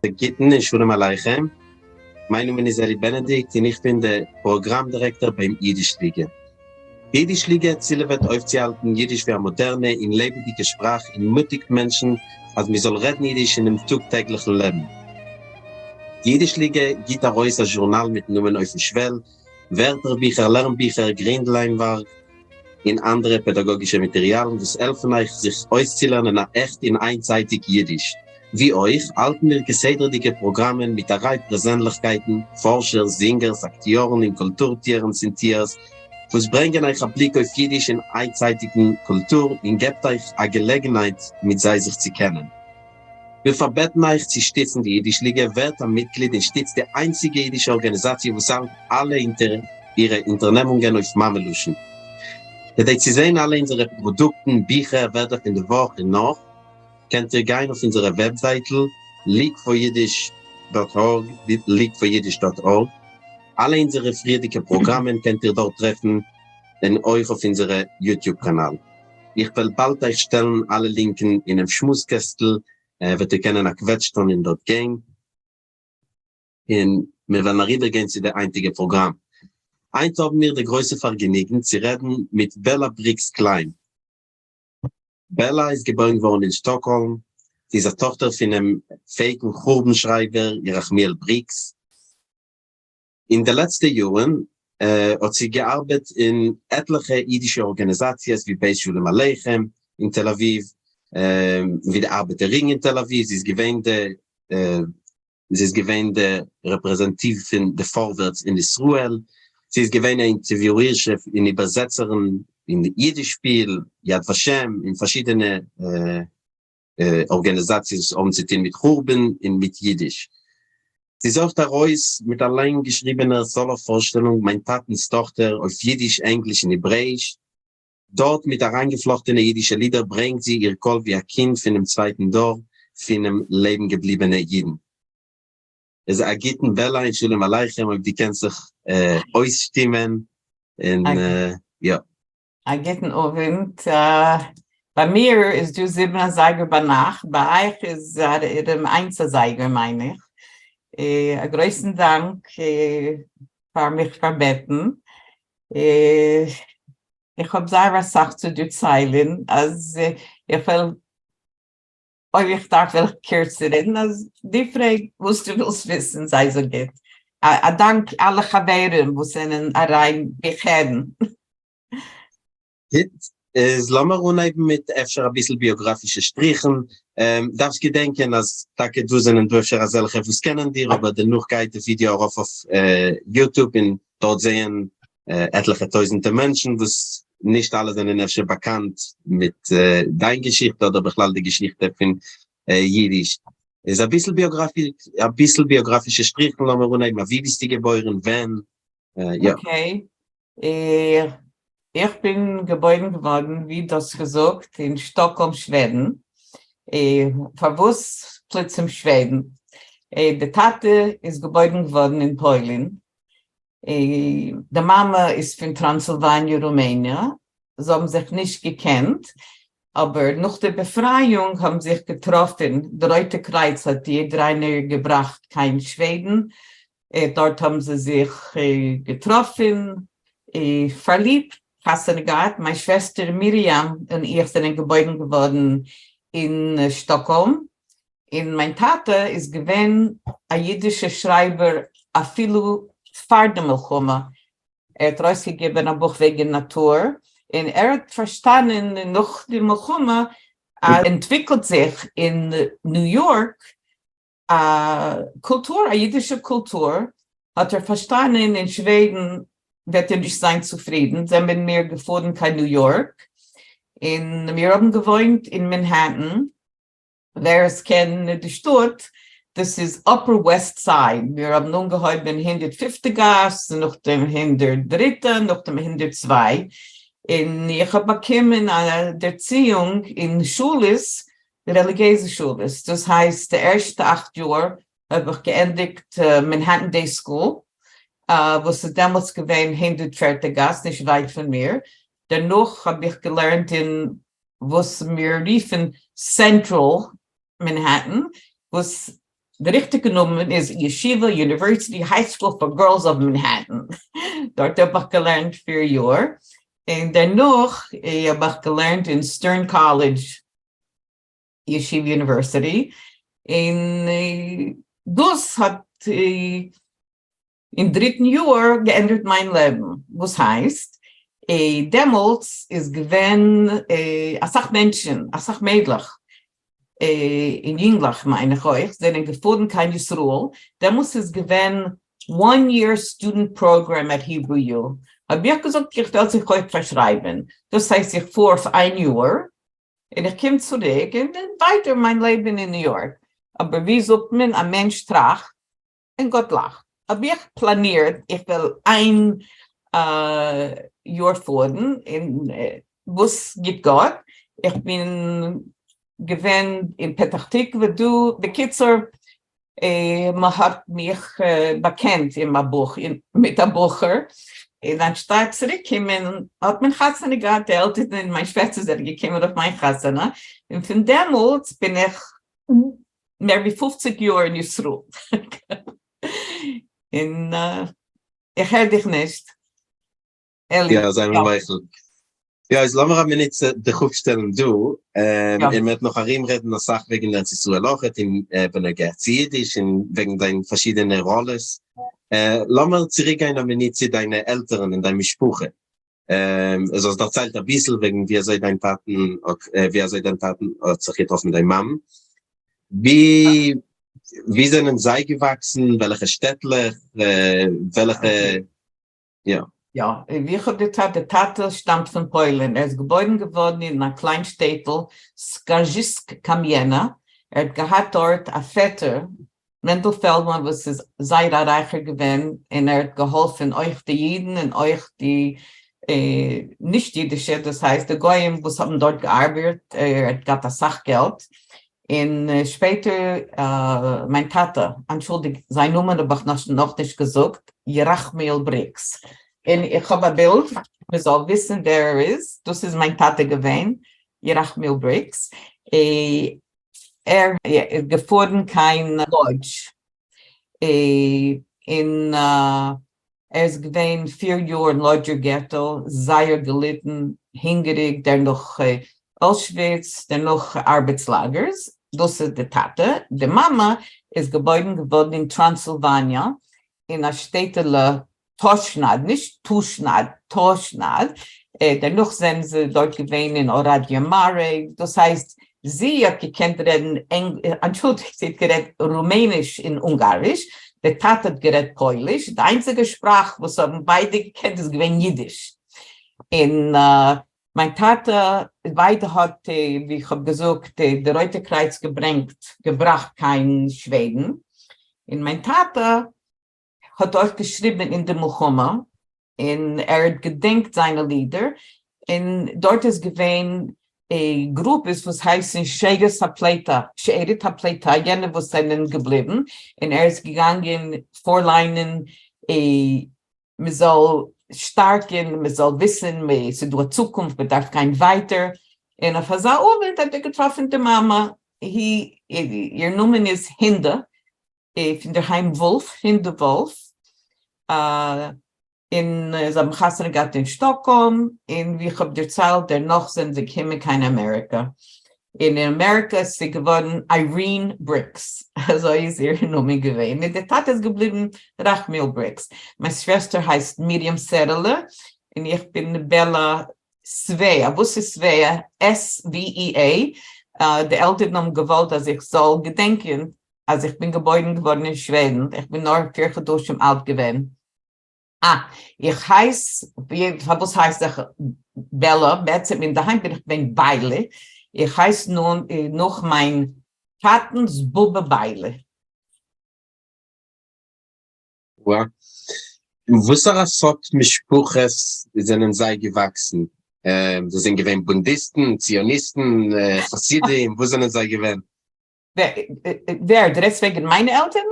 גוטן און שלום עליכם, מיין נאמען איז אלי בענעדיקט און איך בין דער פראגראם דירעקטאר ביים אידיש ליגע. די אידיש ליגע צילעוועט אויפצוהאלטן אידיש ווי א מאדערנע און לעבעדיגע שפראך און מוטיגט מענטשן אז מען זאל רעדן אידיש אינעם טאג טעגליכן לעבן. די אידיש ליגע גיט ארויס א זשורנאל מיטן נאמען אויפן שוועל, ווערטערביכער, לערנביכער, גרינדליינווארג, און אנדערע פעדאגאגישע מאטעריאלן וואס העלפן אייך זיך אויסצולערנען א עכט און איינצייטיג אידיש. ווי אויך האלטן מיר כסדר'דיגע פראגראמען מיט א ריי פרעזענליכקייטן, פארשערס, זינגערס, אקטיארן און קולטור-טיערנס און טיערס, וואס ברענגען אייך א בליק אויף אידיש און איינצייטיגן קולטור און געבט אייך א געלעגנהייט מיט זיי זיך צו קענען. מיר פארבעטן אייך צו שטיצן די אידיש ליגע, ווערט א מיטגליד און שטיצט די איינציגע אידישע ארגאניזאציע וואס האלט אלע אירע אונטערנעמונגען אויף מאמע לשון. כדי צו זען אלע אונזערע פראדוקטן, ביכער, ווערטער פון די וואך און נאך, קענט איר גיין אויף אונזערע וועבזייטל leagueforyiddish dot org, leagueforyiddish dot org. אלע אונזערע פריערדיגע פראגראמען קענט איר דארט טרעפן, און אויך אויף אונזערע YouTube קאנאל. איך וועל באלד אייך שטעלן אלע לינקען אינעם שמועס קעסטל, וועט איר קענען א קוועטש טאן און דארט גיין. און מיר וועלן אריבער גיין צו די היינטיגע פראגראם. היינט האבן מיר די גרויסע פארגעניגן צו רעדן מיט בעלא בריקס קליין. בעלא איז געבוירן געווארן אין שטאקהאלם, זי איז א טאכטער פונעם פעאיגן חורבן שרייבער ירחמיאל בריקס. אין די לעצטע יארן האט זי געארבעט אין עטליכע אידישע ארגאניזאציעס ווי בית שלום עליכם אין תל אביב, ווי די ארבעטער רינג אין תל אביב, זי איז געווען די זי איז געווען די רעפרעזענטיוו פון די פארווערטס אין ישראל, זי איז געווען א אינטערוויואירשע און איבערזעצערין אין אידישפיל, יד ושם און פארשידענע ארגאניזאציעס וואס האבן צו טון מיט חורבן און מיט אידיש. זי איז אויך ארויס מיט אליין געשריבענער סאלא פארשטעלונג מיין טאטנ'ס טאכטער אויף אידיש, ענגליש און העברעאיש. דארט מיט אריינגעפלאכטענע אידישע לידער ברענגט זי איר קול ווי א קינד פונעם צווייטן דור פונעם לעבן געבליבענע אידן. איז א גוטן בעלא און שלום עליכם אויב דו קענסט זיך אויסשטימען און יא. א גוטן אווענט, ביי מיר איז דא זיבן אזייגער ביינאכט, ביי אייך איז ארום איינס אזייגער מיין איך. א גרויסן דאנק פאר מיך פארבעטן. איך האב זייער אסאך צו דערציילן אז איך וועל אויב איך דארף וועל איך קירצער רעדן, אז דו פרעג וואס דו ווילסט וויסן זיי אזוי גוט. א דאנק אלע חברים וואס זענען אריין מיך הערן. גוט, איז לאמיר אנהייבן מיט אפשר אביסל ביאגראפישע שטריכן. דארפסט געדענקען אז טאקע דא זענען דא אפשר אזעלכע וואס קענען דיר, אבער דערנאך גייט די ווידעא ארויף אויף YouTube און דארט זעען עטליכע טויזענטע מענטשן וואס נישט אלע זענען אפשר באקאנט מיט דיין געשיכטע אדער בכלל די געשיכטע פון אידיש. איז אביסל ביאגראפיע, אביסל ביאגראפישע שטריכן, לאמיר אנהייבן, אוואו ביסטו געבוירן, ווען, יא. Okay, איך בין געבוירן געווארן, ווי דו האסט געזאגט, אין שטאקהאלם שוועדן. פארוואס פלוצים שוועדן? די טאטע איז געבוירן געווארן אין פוילין, די מאמע איז פון טראנסילוואניע רומעניע, זיי האבן זיך נישט געקענט, אבער נאך די באפרייאונג האבן זיך געטראפן, די רויטע קרייץ האט יעדער איינער געבראכט קיין שוועדן, דארט האבן זיי זיך געטראפן, פארליבט, חתונה געהאט, מיין שוועסטער מרים און איך זענען געבוירן געווארן אין שטאקהאלם, און מיין טאטע איז געווען א אידישער שרייבער אפילו פאר די מלחמה, ער האט ארויסגעגעבען א בוך וועגען נאטור, און ער האט פארשטאנען נאך די מלחמה אז אנטוויקלט זיך אין ניו יארק א קולטור, א אידישע קולטור, האט ער פארשטאנען אין שוועדן וועט ער נישט זיין צופרידן, זענען מיר געפארן קיין ניו יארק, און מיר האבן געוואוינט אין מענהעטן, ווער עס קען די שטאט, דאס איז Upper West Side, מיר האבן אנגעהויבן 105 גאס, נאכדעם 103, נאכדעם 102, און איך האב באקומען א דערציאונג אין שולעס, רעליגיעזע שולעס, דאס הייסט די ערשטע אכט יאר האב איך געענדיגט Manhattan Day School, וואס איז דעמאלטס געווען 104 גאס, נישט ווייט פון מיר, דערנאך האב איך געלערנט אין וואס מיר רופן Central Manhattan, וואס די ריכטיגע נאמען איז Yeshiva University High School for Girls of Manhattan. דארט האב איך געלערנט פיר יאר, און דערנאך האב איך געלערנט אין Stern College Yeshiva University, און דאס האט אין דריטן יאר געענדערט מיין לעבן, וואס הייסט, דעמאלטס איז געווען אסאך מענטשן, אסאך מיידלעך, און יונגלעך מיין איך אויך, זענען געפארן קיין ישראל, דעמאלטס איז געווען one year student program at Hebrew U, האב איך געזאגט איך וועל זיך אויך פארשרייבן, דאס הייסט איך פאר אויף איין יאר, און איך קום צוריק און ווייטער מיין לעבן אין ניו יארק, אבער ווי זאגט מען, א מענטש טראכט און גאט לאכט. האב איך פלאנירט איך וועל איין יאר פארן, און וואס גיט גאט, איך בין געווען אין פתח תקוה דא, בקיצור מען האט מיך באקענט אין א בוך מיט א בחור, און אנשטאט צוריק קומען האט מען חתונה געהאט, די עלטערן און מיין שוועסטער זענען געקומען אויף מיין חתונה, און פון דעמאלטס בין איך מער ווי פופציג יאר אין ישראל. און איך הער דיך נישט, אלי. יא, זיי מיר מוחל. יא, איז לאמיר א מינוט דיך אפשטעלן דא, און מ'וועט נאך ארום רעדן אסאך וועגן ארץ ישראל אויכעט, און בנוגע צו אידיש, און וועגן דיין פארשידענע ראלעס. לאמיר צוריק גיין א מינוט צו דיינע עלטערן און דיין משפחה. זאלסט דערציילט אביסל וועגן ווי אזוי דיין טאטן האט ווי אזוי דיין טאטן האט זיך געטראפן מיט דיין מאמען, ווי ווי זענען זיי געוואקסן, וועלכע שטעטלעך, וועלכע יא. יא, ווי איך האב דערציילט, די טאטע שטאמט פון פוילן, ער איז געבוירן געווארן אין א קליין שטעטל סקארזשיסק קאמיענא, ער האט געהאט דארט א פעטער מענדל פעלדמאן וואס איז זייער א רייכער געווען און ער האט געהאלפען אויך די אידן און אויך די נישט אידישע דאס הייסט די גוים וואס האבן דארט געארבערט, ער האט געהאט אסאך געלט, און שפעטער מיין טאטע, אנטשולדיגט זיין נאמען האב איך נאכנישט געזאגט, ירחמיאל בריקס, און איך האב א בילד מען זאל וויסן ווער ער איז, דאס איז מיין טאטע געווען, ירחמיאל בריקס, ער איז געפארן קיין לאדזש און ער איז געווען פיר יאר אין לאדזשער געטא, זייער געליטן, הונגעריג, דערנאך אוישוויץ, דערנאך ארבעטס לאגערס, דאס איז די טאטע, די מאמע איז געבוירן געווארן אין טראנסילוואניע אין א שטעטעלע טאשנאד, נישט טושנאד, טאשנאד, דערנאך זענען זיי דארט געווען אין אראדיע מארע, דאס הייסט זי האט געקענט רעדן אנטשולדיגט זי האט גערעדט רומעניש און אונגאריש, דער טאטע האט גערעדט פויליש, די איינציגע שפראך וואס האבן ביידע געקענט איז געווען אידיש, און מיין טאטע ביידע האט ווי איך האב געזאגט די רויטע קרייץ געברענגט געבראכט קיין שוועדן, און מיין טאטע האט אויך געשריבען אין די מלחמה און ער האט געדענקט זיינע לידער, און דארט איז געווען גרופעס וואס הייסן שארית הפליטה, שארית הפליטה, יענע וואס זענען געבליבן, און ער איז געגאנגען פארליינען מען זאל שטארקען, מען זאל וויסען ס'איז דא א צוקונפט, מען דארף גיין ווייטער, און אויף אזא אווענט האט ער געטראפען די מאמע, איר נאמען איז הינדא, פון דער היים וואלף, הינדא וואלף, און זיי האבן חתונה געהאט אין שטאקהאלם, און ווי איך האב דערציילט דערנאך זענען זיי געקומען קיין אמעריקא, און אין אמעריקא איז זי געווארן איירין בריקס, אזוי איז איר נאמען געווען, און דער טאטע איז געבליבן רחמיאל בריקס, מיין שוועסטער הייסט מרים סערעלע, און איך בין בעלא סוועא, וואס איז סוועא? SVEA, די עלטערן האבן געוואלט אז איך זאל געדענקען אז איך בין געבוירן געווארן אין שוועדן, איך בין נאר פיר חדשים אלט געווען. אה, איך הייס, פארוואס הייס איך בעלא? בעצם אינדערהיים בין איך געווען ביילע, איך הייס נאך מיין טאטנ'ס באבע ביילע. וואו. אין וואסארא סארט משפחות זענען זיי געוואקסן? זיי זענען געווען בונדיסטן, ציוניסטן, חסידים, וואס זענען זיי געווען? ווער? דו רעדסט וועגן מיינע עלטערן?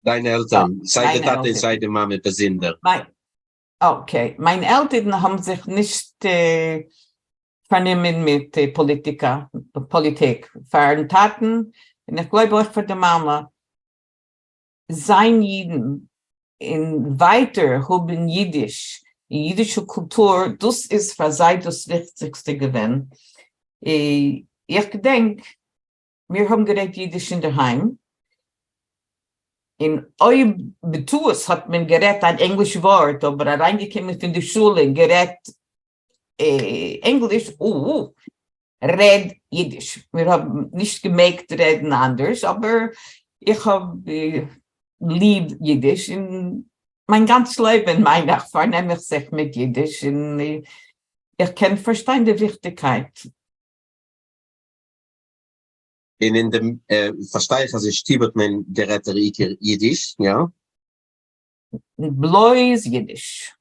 דיינע עלטערן, סיי די טאטע און סיי די מאמע באזונדער. okay, מיין עלטערן האבן זיך נישט פארנומען מיט פאליטיקה, פאליטיק, פארן טאטן, און איך גלויב אויך פאר די מאמע. זיין אידן און ווייטער האבן אידיש און אידישע קולטור, דאס איז פאר זיי דאס וויכטיגסטע געווען. איך געדענק מיר האבן גערעדט אידיש אינדערהיים, און אויב בטעות האט מען גערעדט אן ענגליש ווארט אבער אריינגעקומען פון די שולע און גערעדט ענגליש, אוו, רעד אידיש. מיר האבן נישט געמעגט רעדן אנדערש, אבער איך האב ליב אידיש און מיין גאנץ לעבן מיין איך פארנעם איך זיך מיט אידיש און איך קען פארשטיין די וויכטיגקייט. און אין דעם פארשטיי איך אז אין שטוב האט מען גערעדט דער עיקר אידיש, יא? בלויז אידיש.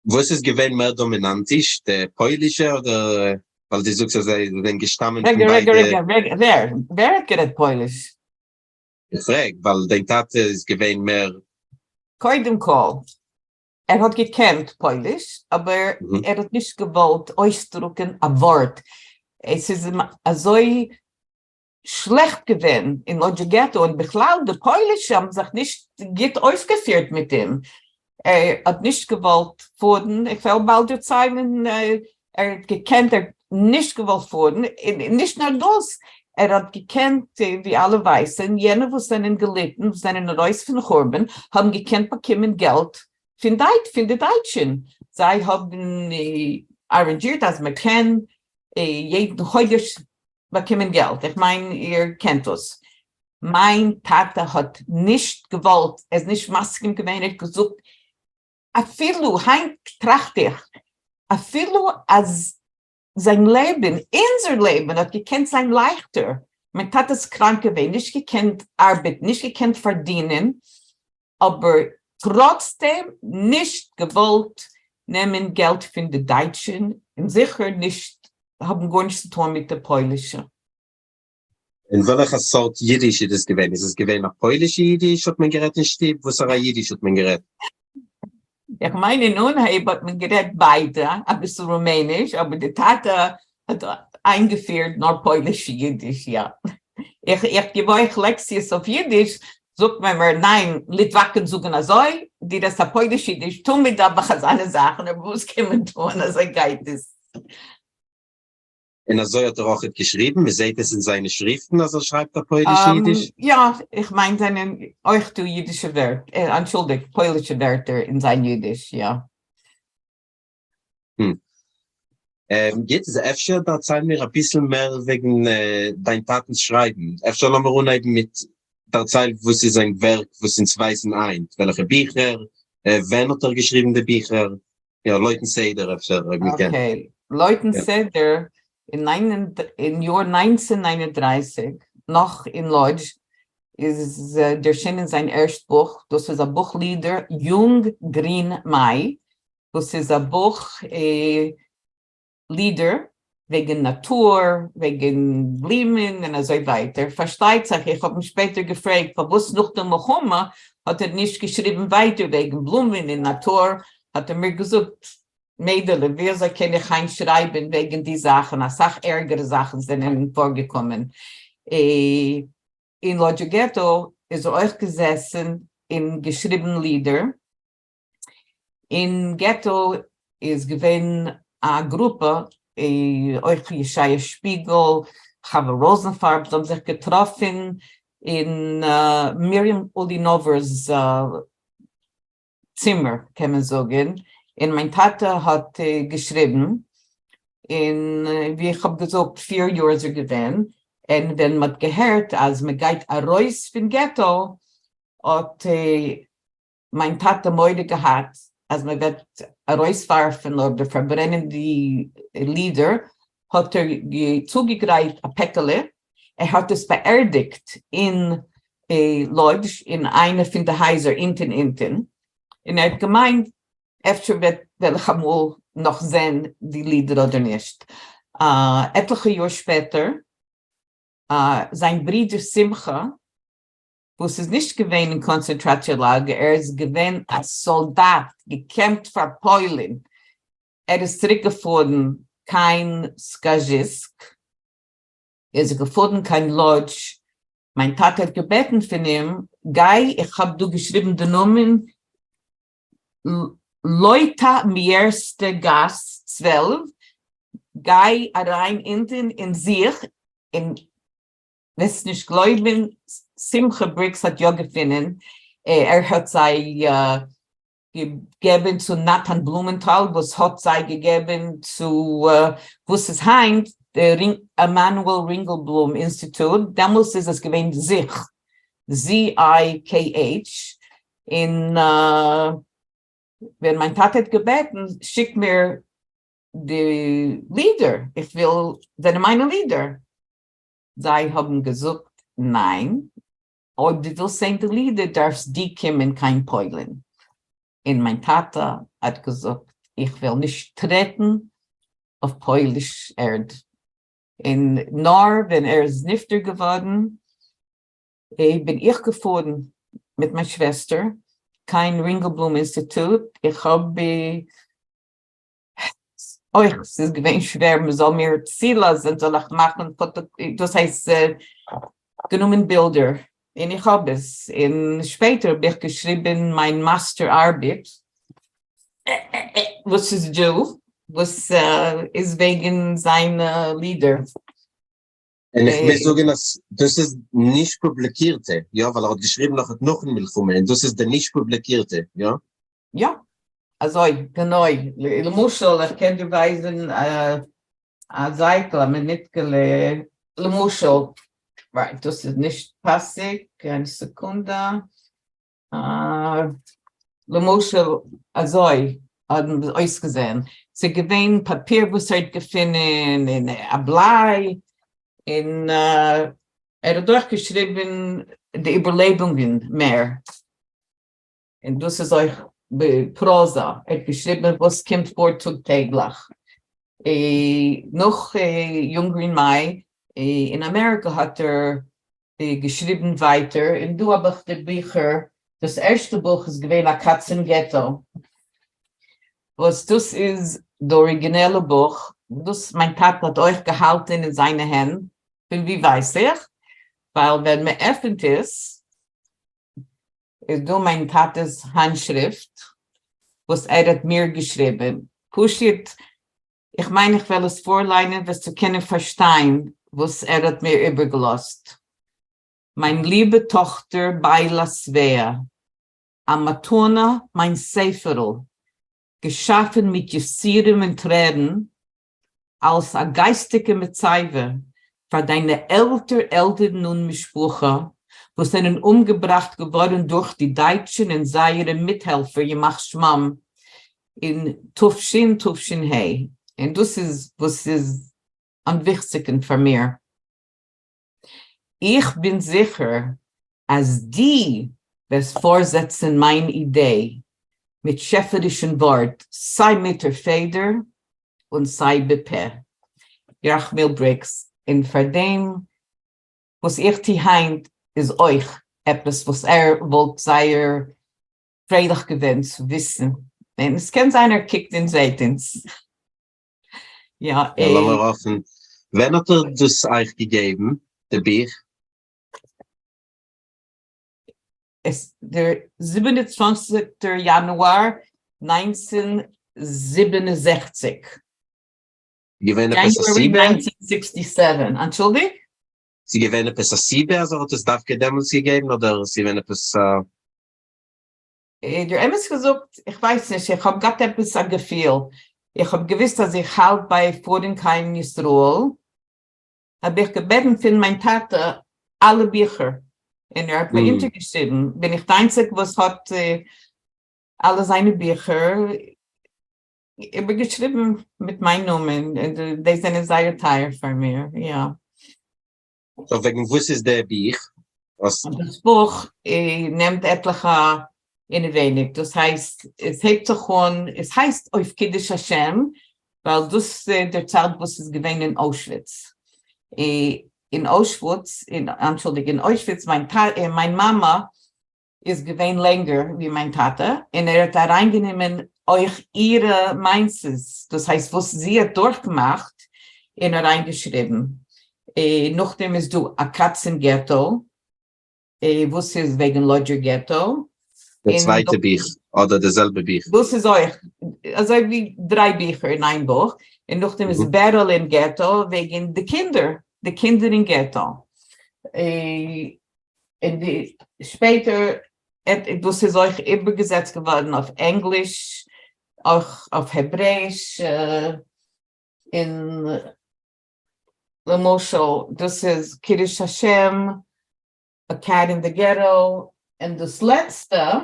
וואס איז געווען מער דאמינאנטיש, די פוילישע אדער ווייל דו זאגסט אז זיי זענען געשטאמען פון רגע רגע ביידע? רגע רגע, ווער? ווער האט גערעדט פויליש? איך פרעג ווייל דיין טאטע איז געווען מער. קודם כל, ער האט געקענט פויליש, אבער ער האט נישט געוואלט אויסדרוקן א ווארט, עס איז אים אזוי שלעכט געווען אין לאדזשער געטא, און בכלל די פוילישע האבן זיך נישט גוט אויפגעפירט מיט אים, ער האט נישט געוואלט פארן, איך וועל באלד דערציילן, ער האט געקענט, ער האט נישט געוואלט פארן, און נישט נאר דאס, ער האט געקענט, ווי אלע ווייסן, יענע וואס זענען געליטן, וואס זענען ארויס פון חורבן, האבן געקענט באקומען געלט פון דייט, פון די דייטשן, זיי האבן אראנדזשירט אז מען קען יעדן חודש באקומען געלט, איך מיין איר קענט דאס. מיין טאטע האט נישט געוואלט, ער איז נישט מסכים געווען, ער האט געזאגט אפילו, היינט טראכט איך, אפילו אז זיין לעבן, אונזער לעבן האט געקענט זיין לייכטער, מיין טאטע איז קראנק געווען, נישט געקענט ארבעטן, נישט געקענט פארדינען, אבער טראצדעם נישט געוואלט נעמען געלט פון די דייטשן, און זיכער נישט האבן גארנישט צו טון מיט די פוילישע. און וועלכע סארט אידיש איז דאס געווען? איז עס געווען א פוילישע אידיש האט מען גערעדט אין שטוב? וואסערע אידיש האט מען גערעדט? איך מיין אין אנהייב האט מען גערעדט ביידע, אביסל רומעניש, אבער די טאטע האט איינגעפירט נאר פוילישע אידיש, יא. איך איך גיב אויך לעקציעס אויף אידיש, זאגט מען מיר ניין, ליטוואקן זאגן אזוי, דו רעדסט א פוילישע אידיש, תמיד האב איך אזאנע זאכן, אבער וואס קען מען טון, אזוי גייט עס. און אזוי האט ער אויכעט געשריבן? מען זעהט עס אין זיינע שריפטן אז ער שרייבט א פוילישע אידיש? יא, איך מיין זענען אויך דא אידישע ווערטער, אנטשולדיגט, פוילישע ווערטער אין זיין אידיש, יא. גוט, איז אפשר דערצייל מיר אביסל מער וועגן דיין טאטנ'ס שרייבן, אפשר לאמיר אנהייבן מיט דערצייל וואס איז זיין ווערק וואס אונז ווייסן היינט, וועלכע ביכער, ווען האט ער געשריבן די ביכער, יא, לויטן סדר אפשר אויב מ'קען. okay, לויטן סדר, אין יאר 1939, נאך אין לאדזש, איז ערשינען זיין ערשט בוך, דאס איז א בוך לידער יונג גרין מיי, וואס איז א בוך לידער וועגן נאטור, וועגן בלומען און אזוי ווייטער, פארשטייט זיך איך האב אים שפעטער געפרעגט פארוואס נאך די מלחמה האט ער נישט געשריבן ווייטער וועגן בלומען און נאטור, האט ער מיר געזאגט, מיידעלע ווי אזוי קען איך היינט שרייבן וועגן די זאכן, אסאך ערגערע זאכן זענען פארגעקומען. אין לאדזשער געטא איז ער אויך געזעסן און געשריבן לידער. אין געטא איז געווען א גרופע, אויך ישעיה שפיגל, חוה ראזענפארב, זיי האבן זיך געטראפן אין מרים אולינאווער'ס צימער קען מען זאגן, און מיין טאטע האט געשריבן, און ווי איך האב געזאגט פיר יאר איז ער געווען, און ווען מען האט געהערט אז מען גייט ארויס פון געטא האט מיין טאטע מורא געהאט אז מען וועט ארויסווארפן אדער פארברענען די לידער, האט ער צוגעגרייט א פעקעלע, ער האט עס באערדיגט אין לאדזש אין איינע פון די הייזער אונטען אונטען, און ער האט געמיינט אפשר וועט וועל איך אמאל נאך זען די לידער אדער נישט. עטליכע יאר שפעטער, זיין ברודער שמחה וואס איז נישט געווען אין קאנצענטראציע לאגער, ער איז געווען א סאלדאט, געקעמפט פאר פוילין, ער איז צוריק געפארן קיין סקאזשיסק, איז ער געפארן קיין לאדזש, מיין טאטע האט געבעטן פון אים גיי, איך האב דא געשריבן די נאמען, לויטא מיערסטע גאס 12, גיי אריין אונטן און זוך, און וועסט נישט גלויבן, שמחה בריקס האט יא געפונען, ער האט זיי געגעבן צו נתן בלומענטאל וואס האט זיי געגעבן צו וואס איז היינט די עמנואל רינגעלבלום אינסטיטוט, דעמאלס איז עס געווען זיך, ZIKH, און ווען מיין טאטע האט געבעטן שיק מיר די לידער, איך וויל זענען מיינע לידער, זיי האבן געזאגט ניין, אויב דו ווילסט זען די לידער דארפסט דו קומען קיין פוילין. און מיין טאטע האט געזאגט איך וועל נישט טרעטן אויף פויליש ערד. און נאר ווען ער איז נפטר געווארן בין איך געפארן מיט מיין שוועסטער קיין רינגעלבלום אינסטיטוט, איך האב אויך ס'איז געווען שווער מ'זאל מיר צולאזן זאל איך מאכן פאטא דאס הייסט גענומען בילדער און איך האב עס און שפעטער האב איך געשריבן מיין מאסטער ארבעט וואס איז דא וואס איז וועגן זיינע לידער. און איך מוז זאגן אז דאס איז נישט פובליקירטע, יא? ווייל ער האט געשריבן נאך נאכן מלחמה און דאס איז די נישט פובליקירטע, יא? יא, אזוי, גענוי. למשל, איך קען דיר ווייזן א זייטל, א מינוטקעלע, למשל, right, דאס איז נישט פאסיג, איין סעקונדע, למשל, אזוי האט אויסגעזען, ס'איז געווען פאפיר וואס ער האט געפונען, און א בליי, און ער האט אויך געשריבן די איבערלעבונגען מער. און דאס איז אויך בפראזא, ער האט געשריבן וואס קומט פאר טאג טעגליך. נאך יונגרין מאי אין אמעריקא האט ער געשריבן ווייטער, און דא האב איך די ביכער, דאס ערשטע בוך איז געווען א קאץ אין געטא, וואס דאס איז די אריגינעלע בוך, דאס מיין טאטע האט אויך געהאלטען אין זיינע הענט, פון ווי ווייס איך? ווייל ווען מען עפענט עס איז דא מיין טאטע'ס האנטשריפט וואס ער האט מיר געשריבען, פשוט איך מיין איך וועל עס פארליינען וועסטו קענען פארשטיין וואס ער האט מיר איבערגעלאזט. מיין ליבע טאכטער ביילא סוועא, א מתנה מיין ספר'ל, געשאפען מיט יסורים און טרערן, אלס א גייסטיגע מצבה פאר דיינע עלטער עלטערן און משפחה וואס זענען אומגעבראכט געווארן דורך די דייטשן און זייערע מיטהעלפער ימח שמם אין תש תשה, און דאס איז וואס איז אמוויכטיגן פאר מיר. איך בין זיכער אז דו וועסט פארזעצן מיין אידעי מיט שעפערישן ווארט סיי מיט דער פעדער און סיי בפה. ירחמיאל בריקס, און פאר דעם וואס איך טו היינט איז אויך עפעס וואס ער וואלט זייער פרייליך געווען צו וויסן, און עס קען זיין ער קוקט און זעהט אונז. יא, לאמיר האפן. ווען האט ער דאס אייך געגעבן, די בוך? עס דער 27 יאנואר 1967. געווען עפעס א סיבה? 1967, אנטשולדיג? ס'איז געווען עפעס א סיבה אז ער האט עס דווקא דעמאלטס געגעבן אדער ס'איז געווען עפעס א. דער אמת געזאגט, איך ווייס נישט, איך האב געהאט עפעס א געפיל, איך האב געוויסט אז איך האלט ביי פארן קיין ישראל, האב איך געבעטן פון מיין טאטע אלע ביכער, און ער האט מיר אונטערגעשריבן, בין איך די איינציגע וואס האט אלע זיינע ביכער איבערגעשריבן מיט מיין נאמען, און די זענען זייער טייער פאר מיר, יא. so וועגן וואס איז דער בוך? דאס בוך נעמט עטליכע אינעווייניג, דאס הייסט עס הייבט זיך אן, עס הייסט אויף קידוש השם, ווייל דאס דערציילט וואס איז געווען אין אוישוויץ, אין אוישוויץ, אנטשולדיג, אין אוישוויץ מיין מיין מאמע איז געווען לענגער ווי מיין טאטע, און ער האט אריינגענומען אויך אירע מעשיות, דאס הייסט וואס זי האט דורכגעמאכט און אריינגעשריבן. נאכדעם איז דא א קאץ אין געטא, וואס איז וועגן לאדזשער געטא. די צווייטע בוך אדער די זעלבע בוך? דאס איז אויך אזוי ווי דריי ביכער אין איין בוך, און נאכדעם איז בערל אין געטא וועגן די קינדער, די קינדער אין געטא. און די שפעטער, דאס איז אויך איבערגעזעצט געווארן אויף ענגליש, אויך אויף העברעיש, און למשל דאס איז קידוש השם, A Cat in the Ghetto, און דאס לעצטע,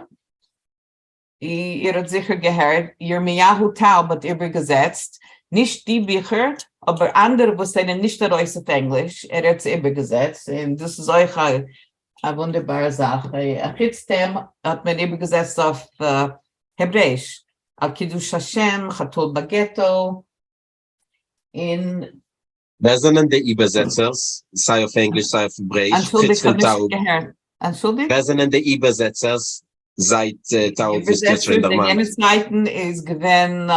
איר האט זיכער געהערט, ירמיהו טאוב האט איבערגעזעצט, נישט די ביכער, אבער אנדערע וואס זענען נישט ארויס אויף ענגליש, ער האט עס איבערגעזעצט, און דאס איז אויך א וואונדערבארע זאך. אחוץ דעם האט מען איבערגעזעצט אויף העברעיש, על קידוש השם, חתול בגעטא, און. ווער זענען די איבערזעצערס, סיי אויף ענגליש סיי אויף העברעיש, חוץ פון טאוב? ווער זענען די איבערזעצערס זייט טאוב וואס דו האסט שוין דערמאנט? אין יענע צייטן איז געווען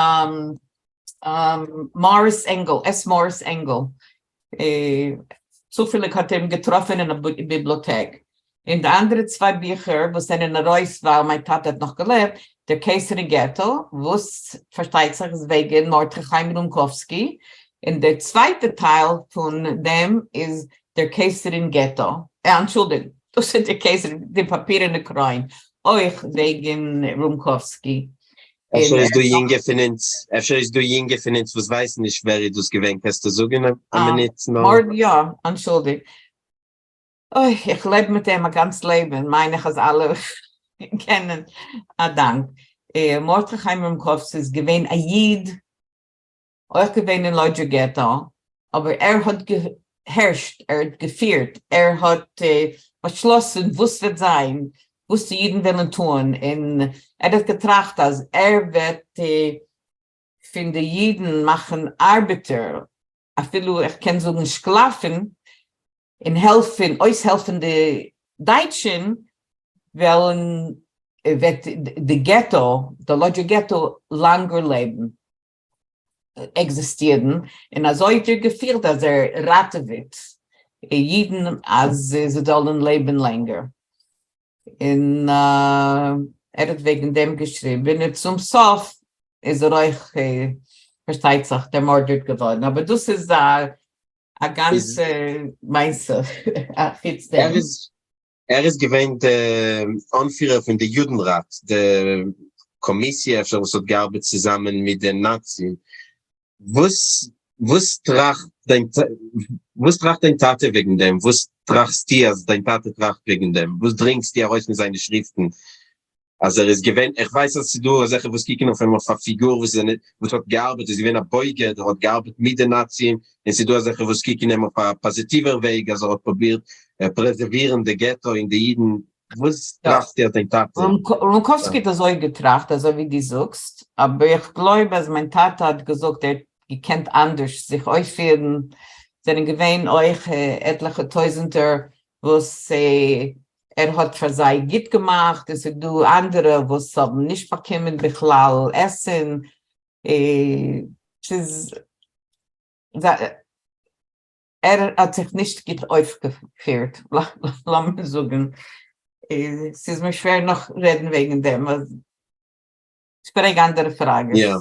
מאריס ענגעל, ס. מאריס ענגעל, צופעליג האט ער אים געטראפען אין א ביבליאטעק. און די אנדערע צוויי ביכער וואס זענען ארויס ווייל מיין טאטע האט נאך געלעבט, דער קיסר אין געטא, וואס פארשטייט זיך איז וועגן מרדכי חיים רומקובסקי, און דער צווייטער טייל פון דעם איז דער קיסר אין געטא, אנטשולדיגט, דאס איז דער קיסר די פאפירענע קרוין, אויך וועגן רומקובסקי. אפשר איז דא יונגע פון אונז, אפשר איז דא יונגע פון אונז וואס ווייסן נישט ווער איז דאס געווען, קענסטו זאגן א מינוט נאר? יא, אנטשולדיגט. אוי, איך לעב מיט אים א גאנץ לעבן, מיין איך אז אלע קענען, א דאנק. מרדכי חיים רומקובסקי איז געווען א איד, אויך געווען אין לאדזשער געטא, אבער ער האט געהערשט, ער האט געפירט, ער האט באשלאסן וואס וועט זיין, וואס די אידן וועלן טון, און ער האט געטראכט אז ער וועט פון די אידן מאכן ארבעטער, אפילו איך קען זאגן שקלאפן, און העלפן אויסהעלפן די דייטשן וועלן וועט די געטא, די לאדזשער געטא לאנגער לעבן, עקזיסטירן, און אזוי האט ער געפילט אז ער ראטעוועט אידן אז זיי זאלן לעבן לענגער, און ער האט וועגן דעם געשריבן, און צום סוף איז ער אויך פארשטייט זיך דערמארדערט געווארן, אבער דאס איז א א גאנצע מעשה אחוץ דעם. ער איז ער איז געווען די אנפירער פון די יודנראט, די קאמיסיע אפשר וואס האט געארבעט צוזאמען מיט די נאצים. וואס וואס טראכט דיין וואס טראכט דיין טאטע וועגן דעם? וואס טראכסטו אז דיין טאטע טראכט וועגן דעם? וואס דרינגסטו ארויס פון זיינע שריפטן? אז ער איז געווען, איך ווייס אז ס'איז דא אזעלכע וואס קוקן אויף אים אויף א פיגור וואס איז וואס האט געארבעט, איז געווען א בוגד, ער האט געארבעט מיט די נאצים, און ס'איז דא אזעלכע וואס קוקן אים אויף א פאזיטיווער וועג אז ער האט פרובירט פרעזערווירן די געטא און די אידן, וואס טראכסטו אז דיין טאטע? רומקובסקי האט אזוי געטראכט אזוי ווי דו זאגסט, אבער איך גלויב אז מיין טאטע האט געזאגט ער האט געקענט אנדערש זיך אויפפירן, זענען געווען אויך עטליכע טויזענטער וואס ער האט פאר זיי גוט געמאכט, עס איז דא אנדערע וואס האבן נישט באקומען בכלל עסן, ס'איז ער האט זיך נישט גוט אויפגעפירט, לאמיר זאגן, ס'איז מיר שווער נאך רעדן וועגן דעם. פרעג אנדערע פראגעס. יא.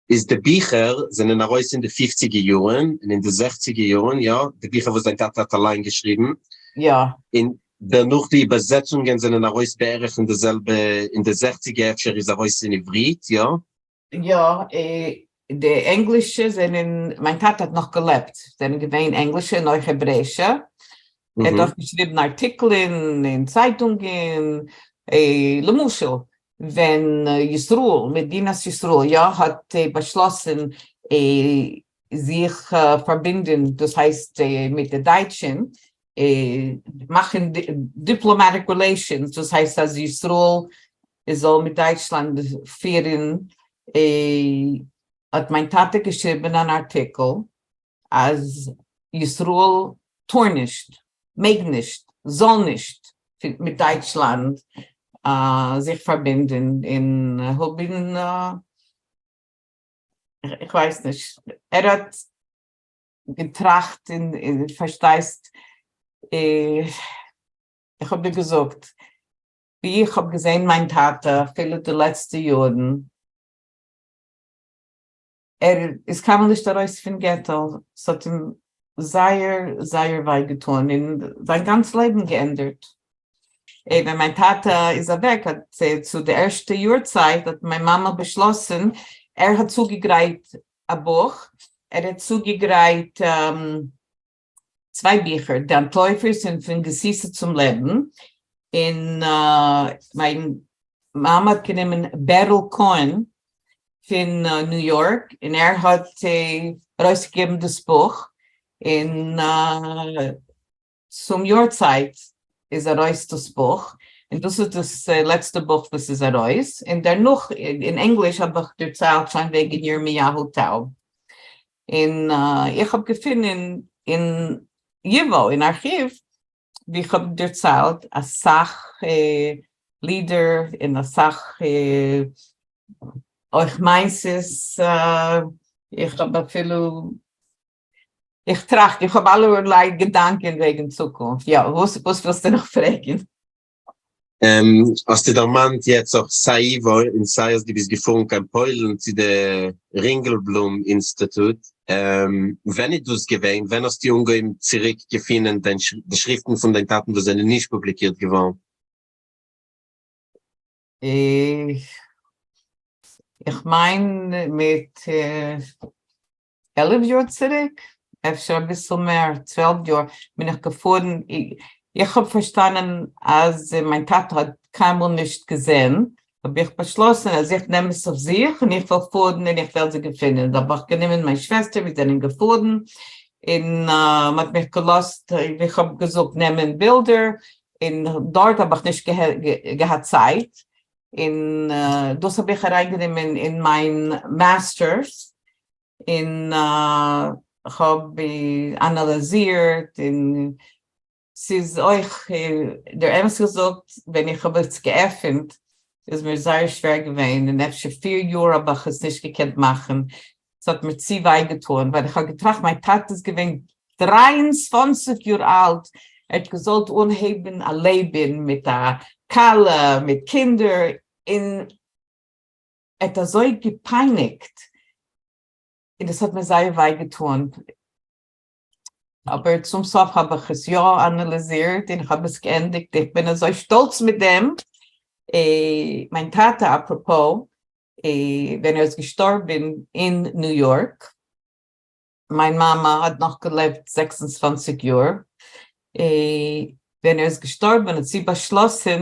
איז די ביכער זענען ארויס אין די פופציגער יארן און אין די זעכציגער יארן, יא? די ביכער וואס דיין טאטע האט אליין געשריבן. יא. און דערנאך די איבערזעצונגען זענען ארויס בערך אין די זעלבע, אין די זעכציגער אפשר איז ארויס אין עברית, יא? יא, די ענגלישע זענען, מיין טאטע האט נאך געלעבט, זענען געווען ענגלישע און אויך העברעישע, ער האט אויך געשריבן ארטיקלען אין צייטונגען, למשל ווען ישראל, מדינת ישראל, יא, האט באשלאסן זיך פארבינדן, דאס הייסט מיט די דייטשן, מאכן diplomatic relations, דאס הייסט אז ישראל זאל מיט דייטשלאנד פירן, האט מיין טאטע געשריבן אן ארטיקל אז ישראל טאר נישט, מעג נישט, זאל נישט מיט דייטשלאנד זיך פארבינדן און האבן, איך ווייס נישט, ער האט געטראכט און פארשטייסט. איך האב דיר געזאגט ווי איך האב געזען מיין טאטע אפילו די לעצטע יארן, ער איז קיינמאל נישט ארויס פון געטא, ס'האט אים זייער זייער וויי געטאן און זיין גאנץ לעבן געענדערט. ווען מיין טאטע איז אוועק האט צו די ערשטע יארצייט האט מיין מאמע באשלאסן, ער האט צוגעגרייט א בוך, ער האט צוגעגרייט צוויי ביכער, די אנטלויפערס און פון גסיסה צום לעבן, און מיין מאמע האט גענומען בערל כהן פון ניו יארק און ער האט ארויסגעגעבן דאס בוך, און צום יארצייט איז ארויס דאס בוך, און דאס איז דאס לעצטע בוך וואס איז ארויס, און דערנאך אין ענגליש האב איך דערציילט שוין וועגן ירמיהו טאוב, און איך האב געפונען אין ייוואו אין ארכיוו ווי איך האב דערציילט אסאך לידער און אסאך אויך מעשות, איך האב אפילו איך טראכט, איך האב אלערליי געדאנקען וועגן צוקונפט, יא, וואס ווילסטו נאך פרעגן? האסטו דערמאנט יעצט אויך סיי ייוואו און סיי אז דו ביסט געפארן קיין פוילן צו די רינגעלבלום אינסטיטוט, ווען איז דאס געווען? ווען האסטו אנגעהויבן צוריק געפינען די שריפטן פון דיין טאטן וואס זענען נישט פובליקירט געווארן? איך מיין מיט 11 יאר צוריק, אפשר אביסל מער, 12 יאר, בין איך געפארן, איך האב פארשטאנען אז מיין טאטע האט קיינמאל נישט געזען, האב איך באשלאסן אז איך נעם עס אויף זיך און איך וועל פארן און איך וועל זיי געפינען, האב איך גענומען מיין שוועסטער, מיר זענען געפארן, און מען האט מיך געלאזט, ווי איך האב געזאגט, נעמען בילדער, און דארט האב איך נישט געהאט צייט, און דאס האב איך אריינגענומען אין מיין מאסטערס, און כ'האב אנאליזירט, און ס'איז אויך, דער אמת געזאגט, ווען איך האב עס געעפענט איז מיר זייער שווער געווען, און אפשר פיר יאר האב איך עס נישט געקענט מאכן, ס'האט מיר צו וויי געטאן, ווייל איך האב געטראכט מיין טאטע איז געווען 23 יאר אלט, ער האט געזאלט אנהייבן א לעבן מיט א כלה, מיט קינדער, און ער האט אזוי געפייניגט, און עס האט מיר זייער וויי געטאן, אבער צום סוף האב איך עס יא אנאליזירט און איך האב עס געענדיגט, איך בין אזוי שטאלץ מיט דעם, מיין טאטע אפראפאו, ווען ער איז געשטארבן אין ניו יארק, מיין מאמע האט נאך געלעבט 26 יאר, ווען ער איז געשטארבן האט זי באשלאסן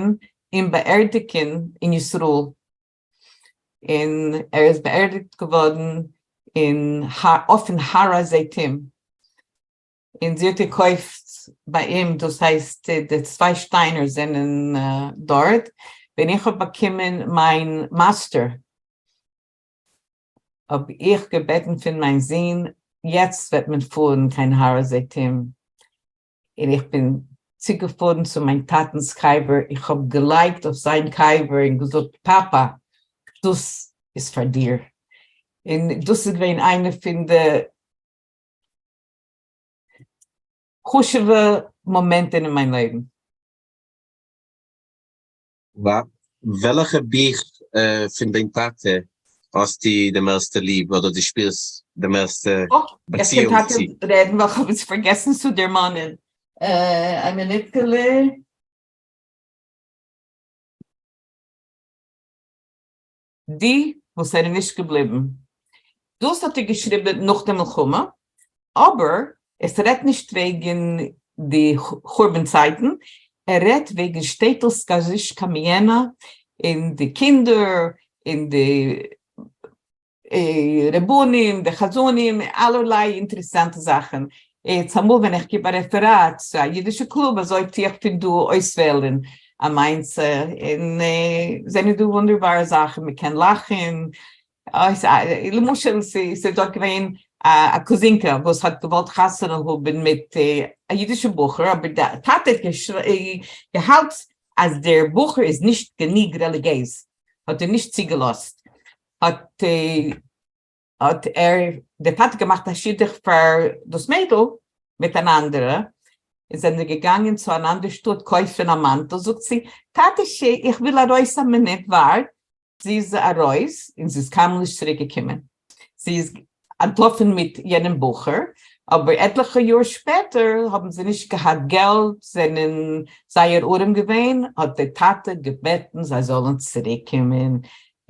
אים באערדיגן אין ישראל, און ער איז באערדיגט געווארן אין אויפן הר הזיתים, און זי האט געקויפט ביי אים, דאס הייסט די צוויי שטיינער זענען דארט, ווען איך האב באקומען מיין מאסטער האב איך געבעטן פון מיין זון, יעצט וועט מען פארן קיין הר הזיתים, און איך בין צוגעפארן צו מיין טאטנ'ס קבר, איך האב געלייגט אויף זיין קבר און געזאגט, פאפא, דאס איז פאר דיר, און דאס איז געווען איינע פון די חשוב'ע מאמענטן אין מיין לעבן. וועלכע בוך פון דיין טאטע האסטו די מערסטע ליב אדער דו שפירסט די מערסטע באציאונג צו? איך קען טאקע רעדן ווייל כ'האב עס פארגעסן צו דערמאנען. א מינוט'קעלע. די וואס זענען נישט געבליבן. דאס האט ער געשריבן נאך די מלחמה, אבער עס רעדט נישט וועגן די חורבן צייטן, ער רעדט וועגן שטעטל סקאזיש קאמיענא און די קינדער און די רבנים, די חזנים, אלערליי אינטערעסאנטע זאכן. צומאל ווען איך גיב א רעפעראט צו א אידישע קלוב אזוי טו איך פון דא אויסוועלן א מעשה, און זענען דא וואונדערבארע זאכן, מען קען לאכן, למשל ס'איז דארט געווען א קוזינקע וואס האט געוואלט חתונה האבן מיט א אידישע בחור, אבער די טאטע האט געהאלט אז דער בחור איז נישט גענוג רעליגיעז, האט ער נישט צוגעלאזט, האט האט ער, דער טאטע געמאכט א שידוך פאר דאס מיידל מיט אן אנדערע, און זענען געגאנגען צו אן אנדער שטאט קויפן א מאנטל, זאגט זי, טאטעשי, איך וויל ארויס א מינוט, ווארט, זי איז ארויס און זי איז קיינמאל נישט צוריק געקומען, זי איז אנטלאפן מיט יענעם בחור, אבער עטליכע יאר שפעטער האבן זיי נישט געהאט געלט, זענען זייער ארעם געווען, האט דער טאטע געבעטן זיי זאלן צוריק קומען,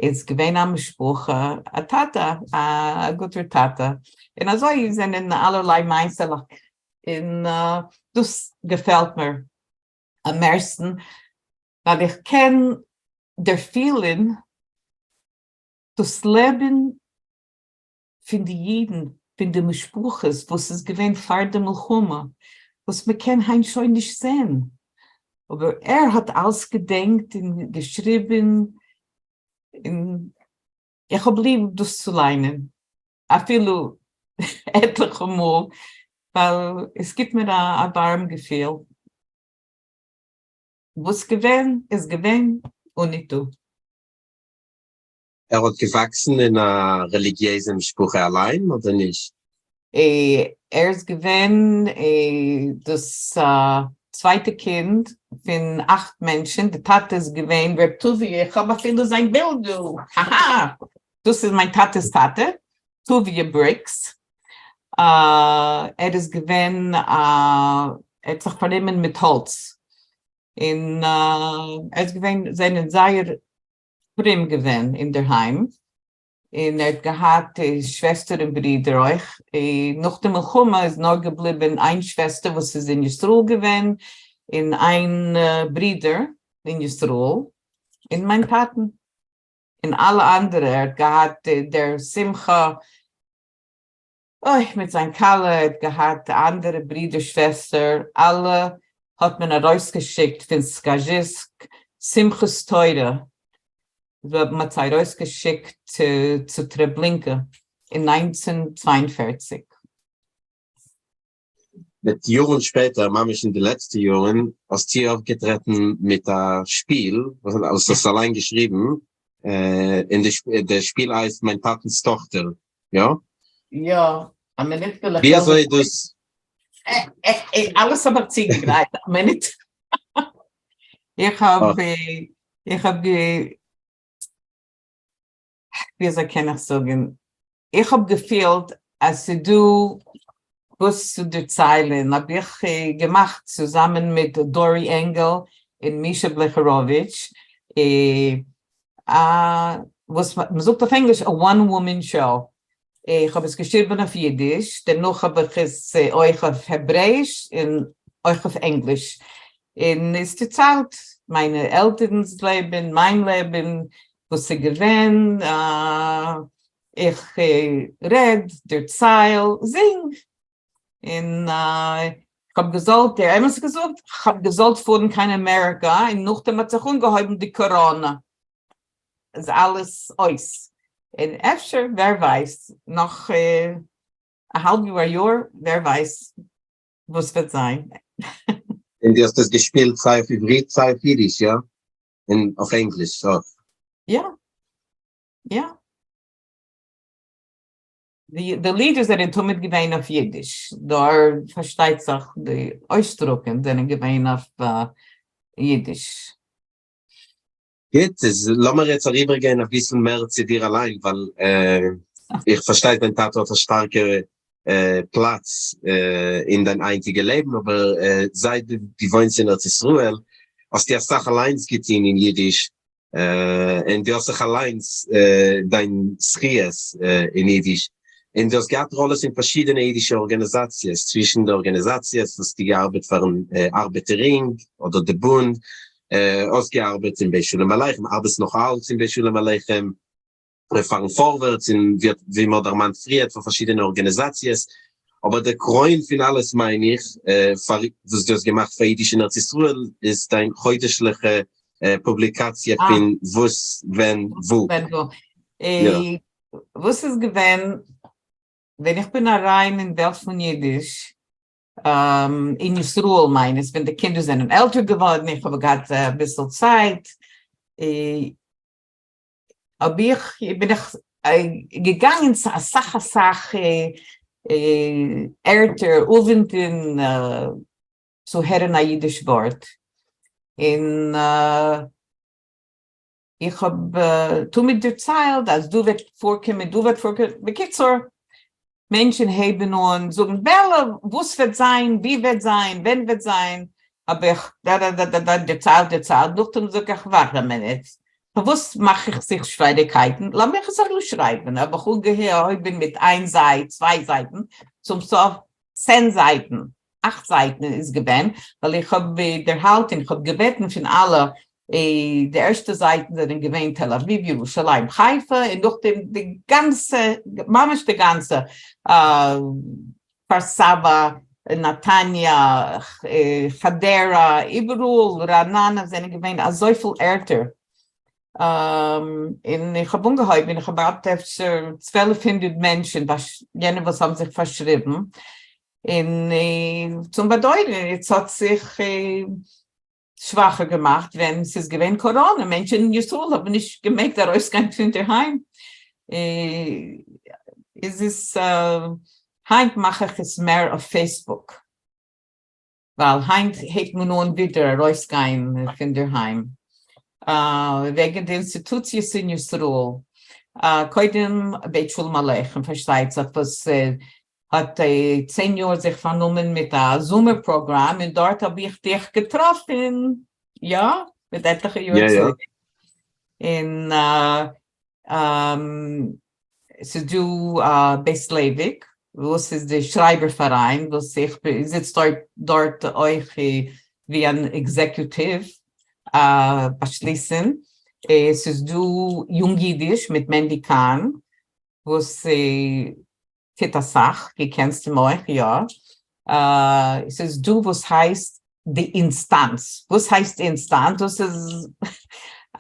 איז געווען א משפחה, א טאטע, א גוטער טאטע, און אזוי זענען אלערליי מעשה'לעך, און דאס געפעלט מיר אממערסטן, ווייל איך קען דערפילן דאס לעבן פון די אידן, פון די משפחות וואס איז געווען פאר די מלחמה, וואס מען קען היינט שוין נישט זען, אבער ער האט אלס געדענקט און געשריבן, און איך האב ליב דאס צו ליינען, אפילו עטליכע מאל, ווייל עס גיבט מיר א ווארעם געפיל. וואס געווען איז געווען און ניטא. ער האט געוואקסן אין א רעליגיעזע משפחה אליין אדער נישט? ער איז געווען דאס צווייטע קינד פון אכט מענטשן, די טאטע איז געווען ר' טוביה, איך האב אפילו זיין בילד דא, האהא, דאס איז מיין טאטע'ס טאטע, טוביה בריקס, ער איז געווען א, ער האט זיך פארנומען מיט האלץ, און ער איז געווען, זענען זייער פרום געווען אינדערהיים, און ער האט געהאט שוועסטער און ברידער אויך, און נאך די מלחמה איז נאר געבליבען איין שוועסטער וואס איז אין ישראל געווען, און איין ברודער אין ישראל, און מיין טאטן, און אלע אנדערע, ער האט געהאט דער שמחה אוי, מיט זיין כלה, ער האט געהאט אנדערע ברידער שוועסטער, אלע האט מען ארויסגעשיקט פון סקאזשיסק שמחת תורה, מען האט זיי ארויסגעשיקט צו טרעבלינקע אין 1942. מיט יארן שפעטער, ממש אין די לעצטע יארן, האסטו אויפגעטרעטן מיט א שפיל וואס האסט אליין געשריבן, און די שפיל הייסט מיין טאטנ'ס טאכטער, יא? יא, א מינוט וויל איך ווי אזוי איז דאס? אלעס האב איך צוגעגרייט, א מינוט. איך האב, איך האב גע, ווי אזוי קען איך זאגן, איך האב געפילט אז ס'דא וואס צו דערציילן, האב איך געמאכט צוזאמען מיט דורי ענגעל און מישא בלעכעראוויטש א וואס מ'זאגט אויף ענגליש א one woman show, איך האב עס געשריבן אויף אידיש, דערנאך האב איך עס אויך אויף העברעיש און אויך אויף ענגליש, און עס דערציילט מיינע עלטערנס לעבן, מיין לעבן, וואס איז געווען, איך רעד, דערצייל, זינג, און איך האב געזאלט, דער אמת געזאגט, איך האב געזאלט פארן קיין אמעריקא, און נאכדעם האט זיך אנגעהויבן די קאראנע, איז אלעס אויס, און אפשר, ווער ווייסט, נאך א האלב יאר, א יאר, ווער ווייסט וואס וועט זיין. און דו האסט עס געשפילט סיי אויף עברית סיי אויף אידיש, יא? און אויף ענגליש אויך? יא. יא. די לידער זענען תמיד געווען אויף אידיש, נאר פארשטייט זיך די אויסדרוקן זענען געווען אויף אידיש. גוט, איז לאמיר יעצט אריבערגיין אביסל מער צו דיר אליין, ווייל איך פארשטיי דיין טאטע האט א שטארקע פלאץ אין דיין היינטיגע לעבן, אבער זייט דו וואוינסט אין ארץ ישראל האסטו אסאך אליינס געטון אין אידיש, און דו האסט זיך אליינס דיין זכיות אין אידיש, און דו האסט געהאט ראלעס אין פארשידענע אידישע ארגאניזאציעס, צווישן די ארגאניזאציעס האסטו געארבעט פארן ארבעטער רינג אדער די בונד, האסט געארבעט אין בית שלום עליכם, ארבעסט נאך אלץ אין בית שלום עליכם, פארן פארווערטס און ווי מ'האט דערמאנט פריערט פאר פארשידענע ארגאניזאציעס, אבער די קרוין פון אלעס מיין איך פאר וואס דו האסט געמאכט פאר אידיש אין ארץ ישראל איז דיין חודש'ליכע פובליקאציע פון וואס ווען וואו. וואס איז געווען ווען איך בין אריין אין וועלט פון אידיש אין ישראל מיין איך ווען די קינדער זענען עלטער געווארן איך האב געהאט אביסל צייט האב איך, בין איך געגאנגען צו אסאך אסאך ערטער, אווענטן. צו הערן א אידיש ווארט, און איך האב תמיד דערציילט אז דא וועט פארקומען, דא וועט פארקומען, בקיצור, מענטשן הייבן אן זאגן, בעלא, וואס וועט זיין, ווי וועט זיין, ווען וועט זיין, האב איך דאדאדאדאדא דערציילט דערציילט, נאכדעם זאג איך, ווארט א מינוט, פארוואס מאך איך זיך שוועריקייטן, לאמיך עס ארויסשרייבן, האב איך אנגעהויבן מיט איין זייט, צוויי זייטן, צום סוף 10 זייטן, אכט זייטן איז געווען, ווייל איך האב דערהאלטן, איך האב געבעטן פון אלע, די ערשטע זייטן זענען געווען תל אביב, ירושלים, חיפה, און נאכדעם די גאנצע, ממש די גאנצע, כפר סבא, נתניה, חדרה, איבעראל, רעננה, זענען געווען אזויפיל ערטער, און איך האב אנגעהויבן, איך האב געהאט אפשר 1200 מענטשן, יענע וואס האבן זיך פארשריבן, און צום באדויערן, יעצט האט זיך שוואכער געמאכט ווען ס'איז געווען קאראנע, מענטשן אין ישראל האבן נישט געמעגט ארויסגיין פון דערהיים, איז עס, היינט מאך איך עס מער אויף Facebook, ווייל היינט הייבט מען אן ווידער ארויסגיין פון דערהיים. וועגן די אינסטיטוציעס אין ישראל, קודם בית שלום עליכם פארשטייט זיך וואס האט 10 יאר זיך פארנומען מיט א זומער פראגראם און דארט האב איך דיך געטראפן, יא? מיט עטליכע יאר צוריק. און ס'איז דא בית לייוויק וואס איז די שרייבער פאראיין וואס איך זיץ דארט אויך ווי אן executive באשליסן, ס'איז דא יונג אידיש מיט מענדי קאהן וואס טוט אסאך, דו קענסט אים אויך, יא. ס'איז דא וואס הייסט די אינסטאנץ. וואס הייסט אינסטאנץ? דאס איז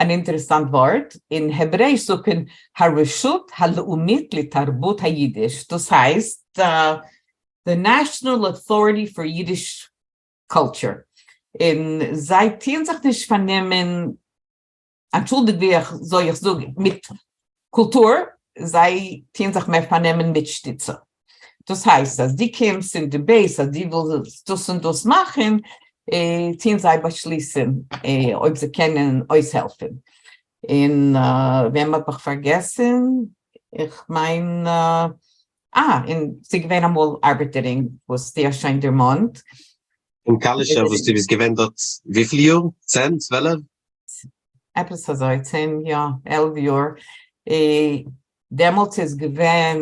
אן אינטערעסאנט ווארט. אין העברעיש זאגט מען הרשות הלאומית לתרבות היידיש. דאס הייסט the National Authority for Yiddish Culture. און זיי טוען זיך נישט פארנעמען, אנטשולדיגט ווי איך זאל איך זאג, מיט קולטור, זיי טוען זיך מער פארנעמען מיט שטיצע. דאס הייסט אז דו קומסט און דו בעטסט אז דו ווילסט דאס און דאס מאכן, טוען זיי באשליסן אויב זיי קענען אויסהעלפן. און וועם האב איך פארגעסן? איך מיין, אה, און ס'איז געווען אמאל ארבעטער רינג וואס דו האסט שוין דערמאנט. אין קאלישער וואס דו ביסט געווען דארט וויפיל יאר? 10? 12? עפעס אזוי, 10 יא, 11 יאר. דעמאלטס איז געווען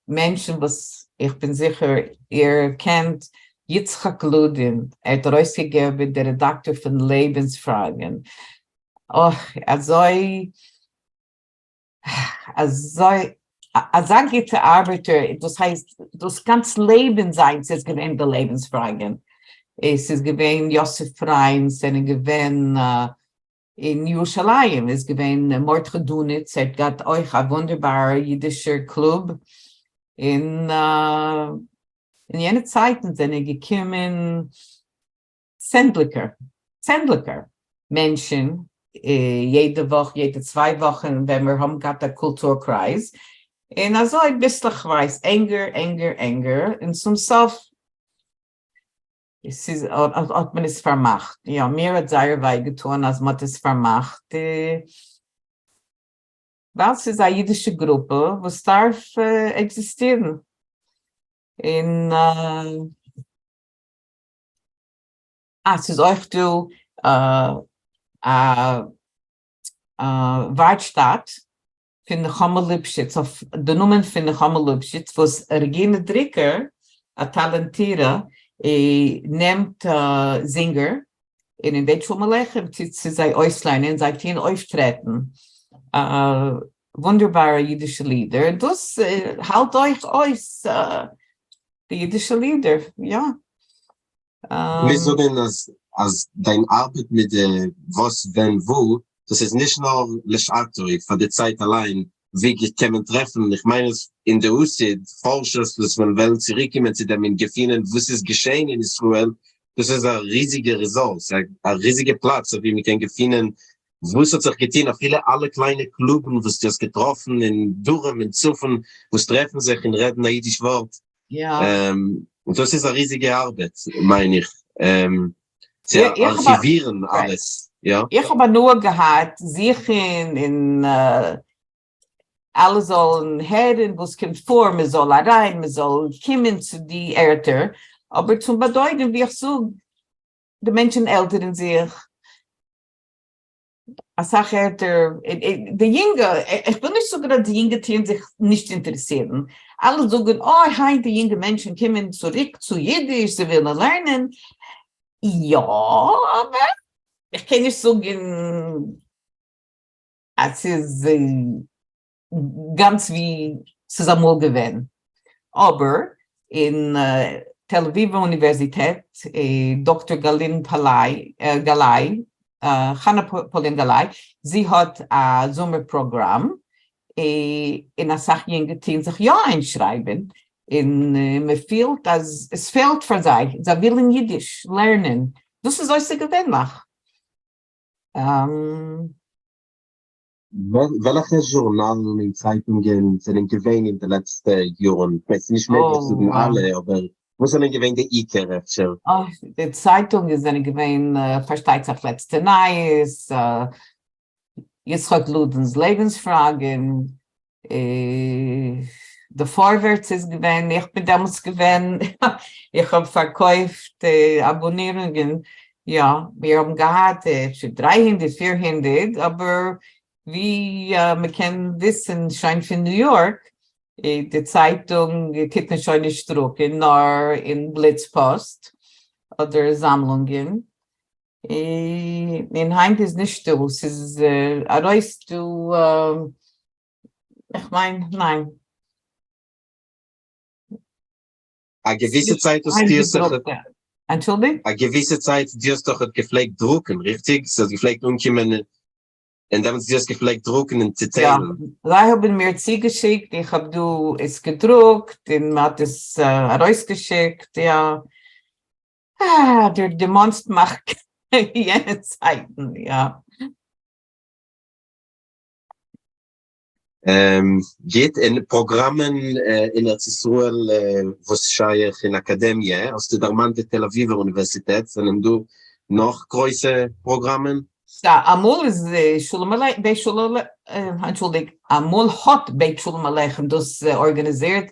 מענטשן וואס איך בין זיכער איר קענט, יצחק לודין, ער האט ארויסגעגעבן דער רעדאקטאר פון לעבנס פראגן, אוי, אזוי אזוי אזא גוטע ארבעטער, דאס הייסט דאס גאנץ לעבן זיינס איז געווען די לעבנס פראגן, עס איז געווען יוסף פריינד, זענען געווען אין ירושלים איז געווען מרדכי דוניץ, ער האט געהאט אויך א וואונדערבארער אידישער קלוב, און אין יענע צייטן זענען געקומען צענדליגער צענדליגער מענטשן יעדע וואך, יעדע צוויי וואכן ווען מיר האבן געהאט א קולטור קרייז, און אזוי ביסלעכווייז ענגער ענגער ענגער, און צום סוף ס'איז האט מען עס פארמאכט, יא מיר האט זייער וויי געטון אז מ'האט עס פארמאכט, ווייל ס'איז א אידישע גרופע וואס דארף עקזיסטירן, און אה ס'איז אויך דא א ווארקשטאט פון נחמה ליפשיץ אויף די נאמען פון נחמה ליפשיץ וואס רעגינע דריקער א טאלענטירע נעמט זינגער און אין בית שלום עליכם טוט זי זיי אויסלערנען זיי טוען אויפטרעטן וואונדערבארע אידישע לידער און דאס האלט אויך אויס די אידישע לידער יא. מוז זאגן אז אז דיין ארבעט מיט די וואס ווען וואו, דאס איז נישט נאר לשעתו, פאר די צייט אליין, ווי קען מען טרעפן, איך מיין אז אין די עתיד פארשערס וואס וועלן וועלן צוריקקומען צו דעם און געפינען וואס איז געשען אין ישראל, דאס איז א ריזיגע resource, א ריזיגע פלאץ אויף ווי מען קען געפינען וואס האט זיך געטון, אפילו אלע קליינע קלובן וואס דו האסט געטראפן אין דרום און צפון וואס טרעפן זיך און רעדן א אידיש ווארט, דאס איז א ריזיגע ארבעט מיין איך. צו ארכיווירן אלעס, יא? איך האב הנאה געהאט זוכן און אלע זאלן הערן וואס קומט פאר, מען זאל אריין, מען זאל קומען צו די ערטער, אבער צום באדויערן ווי איך זאג, די מענטשן עלטערן זיך, אסאך ערטער, די יונגע, איך וויל נישט זאגן אז די יונגע טוען זיך נישט אינטערעסירן, אלע זאגן אוי היינט די יונגע מענטשן קומען צוריק צו אידיש, זיי ווילן לערנען, יא אבער איך קען נישט זאגן אז ס'איז גאנץ ווי ס'איז אמאל געווען, אבער אין תל אביב'ער אוניווערזיטעט, דאקטאר גאלין פאליי, גלאי, חנה פאלין גלאי, זי האט א זומער פראגראם, און אסאך יונגע טוען זיך יא איינשרייבן, און מען פילט אז עס פעלט פאר זיי, זיי ווילן אידיש לערנען, דאס איז אויסערגעווענליך. וועלכע זשורנאלן און צייטונגען זענען געווען אין די לעצטע יארן? כ'ווייס ס'איז נישט מעגליך צו זאגן אלע, אבער וואס זענען געווען די עיקר אפשר? די צייטונגען זענען געווען פארשטייט זיך לעצטע נייעס, יצחק לודען'ס לעבנס-פראגען, די פארווערטס איז געווען, איך בין דעמאלטס געווען, איך האב פארקויפט אבאנירונגען, יא, מיר האבן געהאט אפשר 300 400, אבער ווי מען קען וויסן שוין פון ניו יארק, די צייטונג טוט מען שוין נישט דרוקן, נאר אין בליץ פאסט אדער זאמלונגען. און היינט איז נישט דא, ס'איז ארויס דא, איך מיין ניין. א געוויסע צייט האסטו עס דאך. אנטשולדיגט? א געוויסע צייט דו האסט דאך געפלעגט דרוקן, ריכטיג? ס'האט געפלעגט אנקומען און דעמאלטס דו האסט געפלעגט דרוקן און צוטיילן. יא, זיי האבן מיר צוגעשיקט, איך האב דא עס געדרוקט און מ'האט עס ארויסגעשיקט, יא. אה, דו דערמאנסט מיך יענע צייטן, יא. גוט, און פראגראמען אין ארץ ישראל וואס שייך אין אקאדעמיע, האסטו דערמאנט די תל אביב'ער אוניווערסיטעט, זענען דא נאך גרויסע פראגראמען? אמאל איז שלום עליכם, בית שלום, אנטשולדיגט, אמאל האט בית שלום עליכם דאס ארגאניזירט,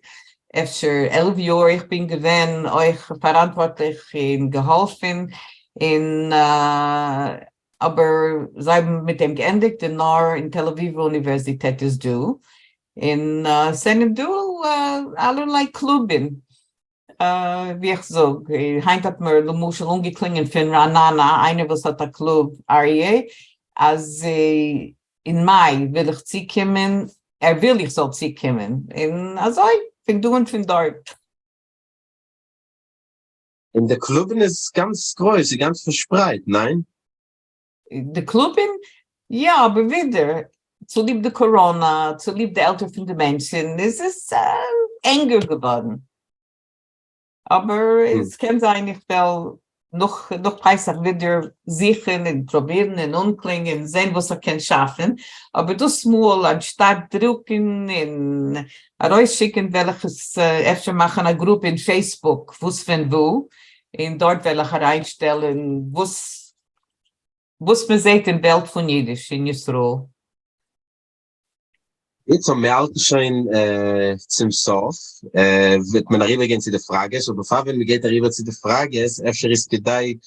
אפשר 11 יאר, איך בין געווען אויך פאראנטווארטליך און געהאלפן, און אבער זיי האבן מיט דעם געענדיגט און נאר אין תל אביב'ער אוניווערזיטעט איז דא, און ס'זענען דא אלערליי קלובן, ווי איך זאג, היינט האט מיר למשל אנגעקלינגען פון רעננה איינער וואס האט א קלוב אריה, אז אין מאי וויל איך צוקומען, ער וויל איך זאל צוקומען, און אזוי פון דא און פון דארט. און די קלובן איז גאנץ גרויס, איז גאנץ פארשפרייט, ניין? די קלובן? יא, אבער ווידער, צוליב די קאראנא, צוליב די עלטער פון די מענטשן, איז עס ענגער געווארן. אבער עס קען זיין איך וועל נאך נאך פסח ווידער זוכן און פרובירן און אנקלינגען און זען וואס איך קען שאפן, אבער דאס מאל אנשטאט דרוקן און ארויסשיקן וועל איך עס אפשר מאכן א גרופע אין פעיסבוק וואס ווען וואו, און דארט וועל איך אריינשטעלן וואס וואס מען זעט אין וועלט פון אידיש אין ישראל. איצט אז מיר האלטן שוין צום סוף, וועט מען אריבערגיין צו די פראגעס, אבער פאר ווען מ'גייט אריבער צו די פראגעס, אפשר איז כדאי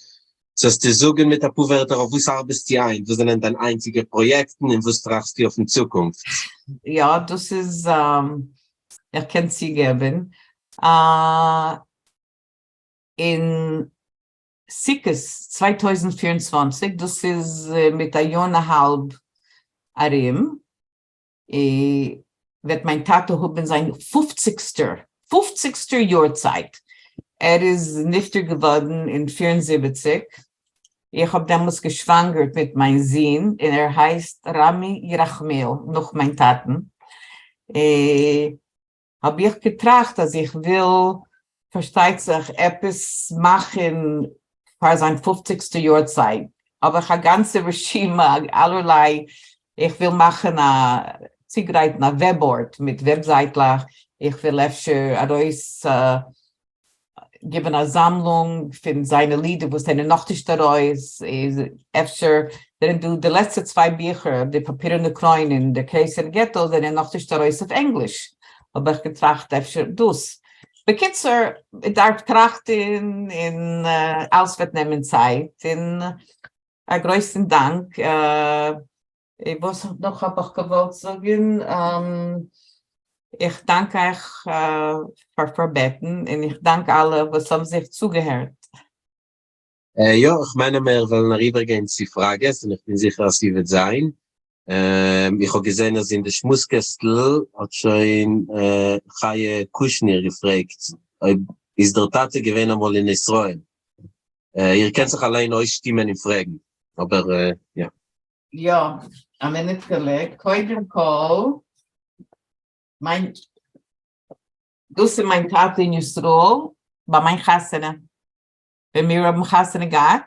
זאלסטו זאגן מיט אפאר ווערטער אויף וואס ארבעסטו איין, וואס זענען דיין איינציגע פראיעקטן און וואס טראכסטו אויפן צוקונפט? יא, דאס איז, איך קען צוגעבן, אין סוכות 2024, דאס איז מיט א יאר און א האלב ארום, וועט מיין טאטע האבן זיין פופציגסטער פופציגסטער יארצייט, ער איז נפטר געווארן אין 74, איך האב דעמאלטס געשוואנגערט מיט מיין זון און ער הייסט רמי ירחמיאל נאך מיין טאטן, האב איך געטראכט אז איך וויל פארשטייט זיך עפעס מאכן פאר זיין פופציגסטע יארצייט, האב איך א גאנצע רשימה אלערליי, איך וויל מאכן א, צוגרייטן א וועב ארט מיט וועבזייטלעך, איך וויל אפשר ארויס. געבן א זאמלונג פון זיינע לידער וואס זענען נאכנישט ארויס, איז אפשר זענען דא די לעצטע צוויי ביכער, די פאפירענע קרוין און דער קרייסער געטא זענען נאכנישט ארויס אויף ענגליש, האב איך געטראכט אפשר דאס. בקיצור, מ'דארף טראכטן און אלס וועט נעמען צייט, און א גרויסן דאנק. וואס נאך האב איך געוואלט זאגן? איך דאנק אייך פאר פארבעטן, און איך דאנק אלע וואס האבן זיך צוגעהערט. יא, איך מיין אז מיר וועלן אריבערגיין צו פראגעס, און איך בין זיכער אז ס'וועט זיין. איך האב געזען אז אין די שמועס קעסטל האט שוין חיה קושניר געפרעגט אויב איז דער טאטע געווען אמאל אין ישראל. איר קענט זיך אליין אויסשטימען און פרעגן, אבער יא. יא, א מינוטקעלע, קודם כל, מיין, דאס איז מיין טאטע אין ישראל ביי מיין חתונה, ווען מיר האבן חתונה געהאט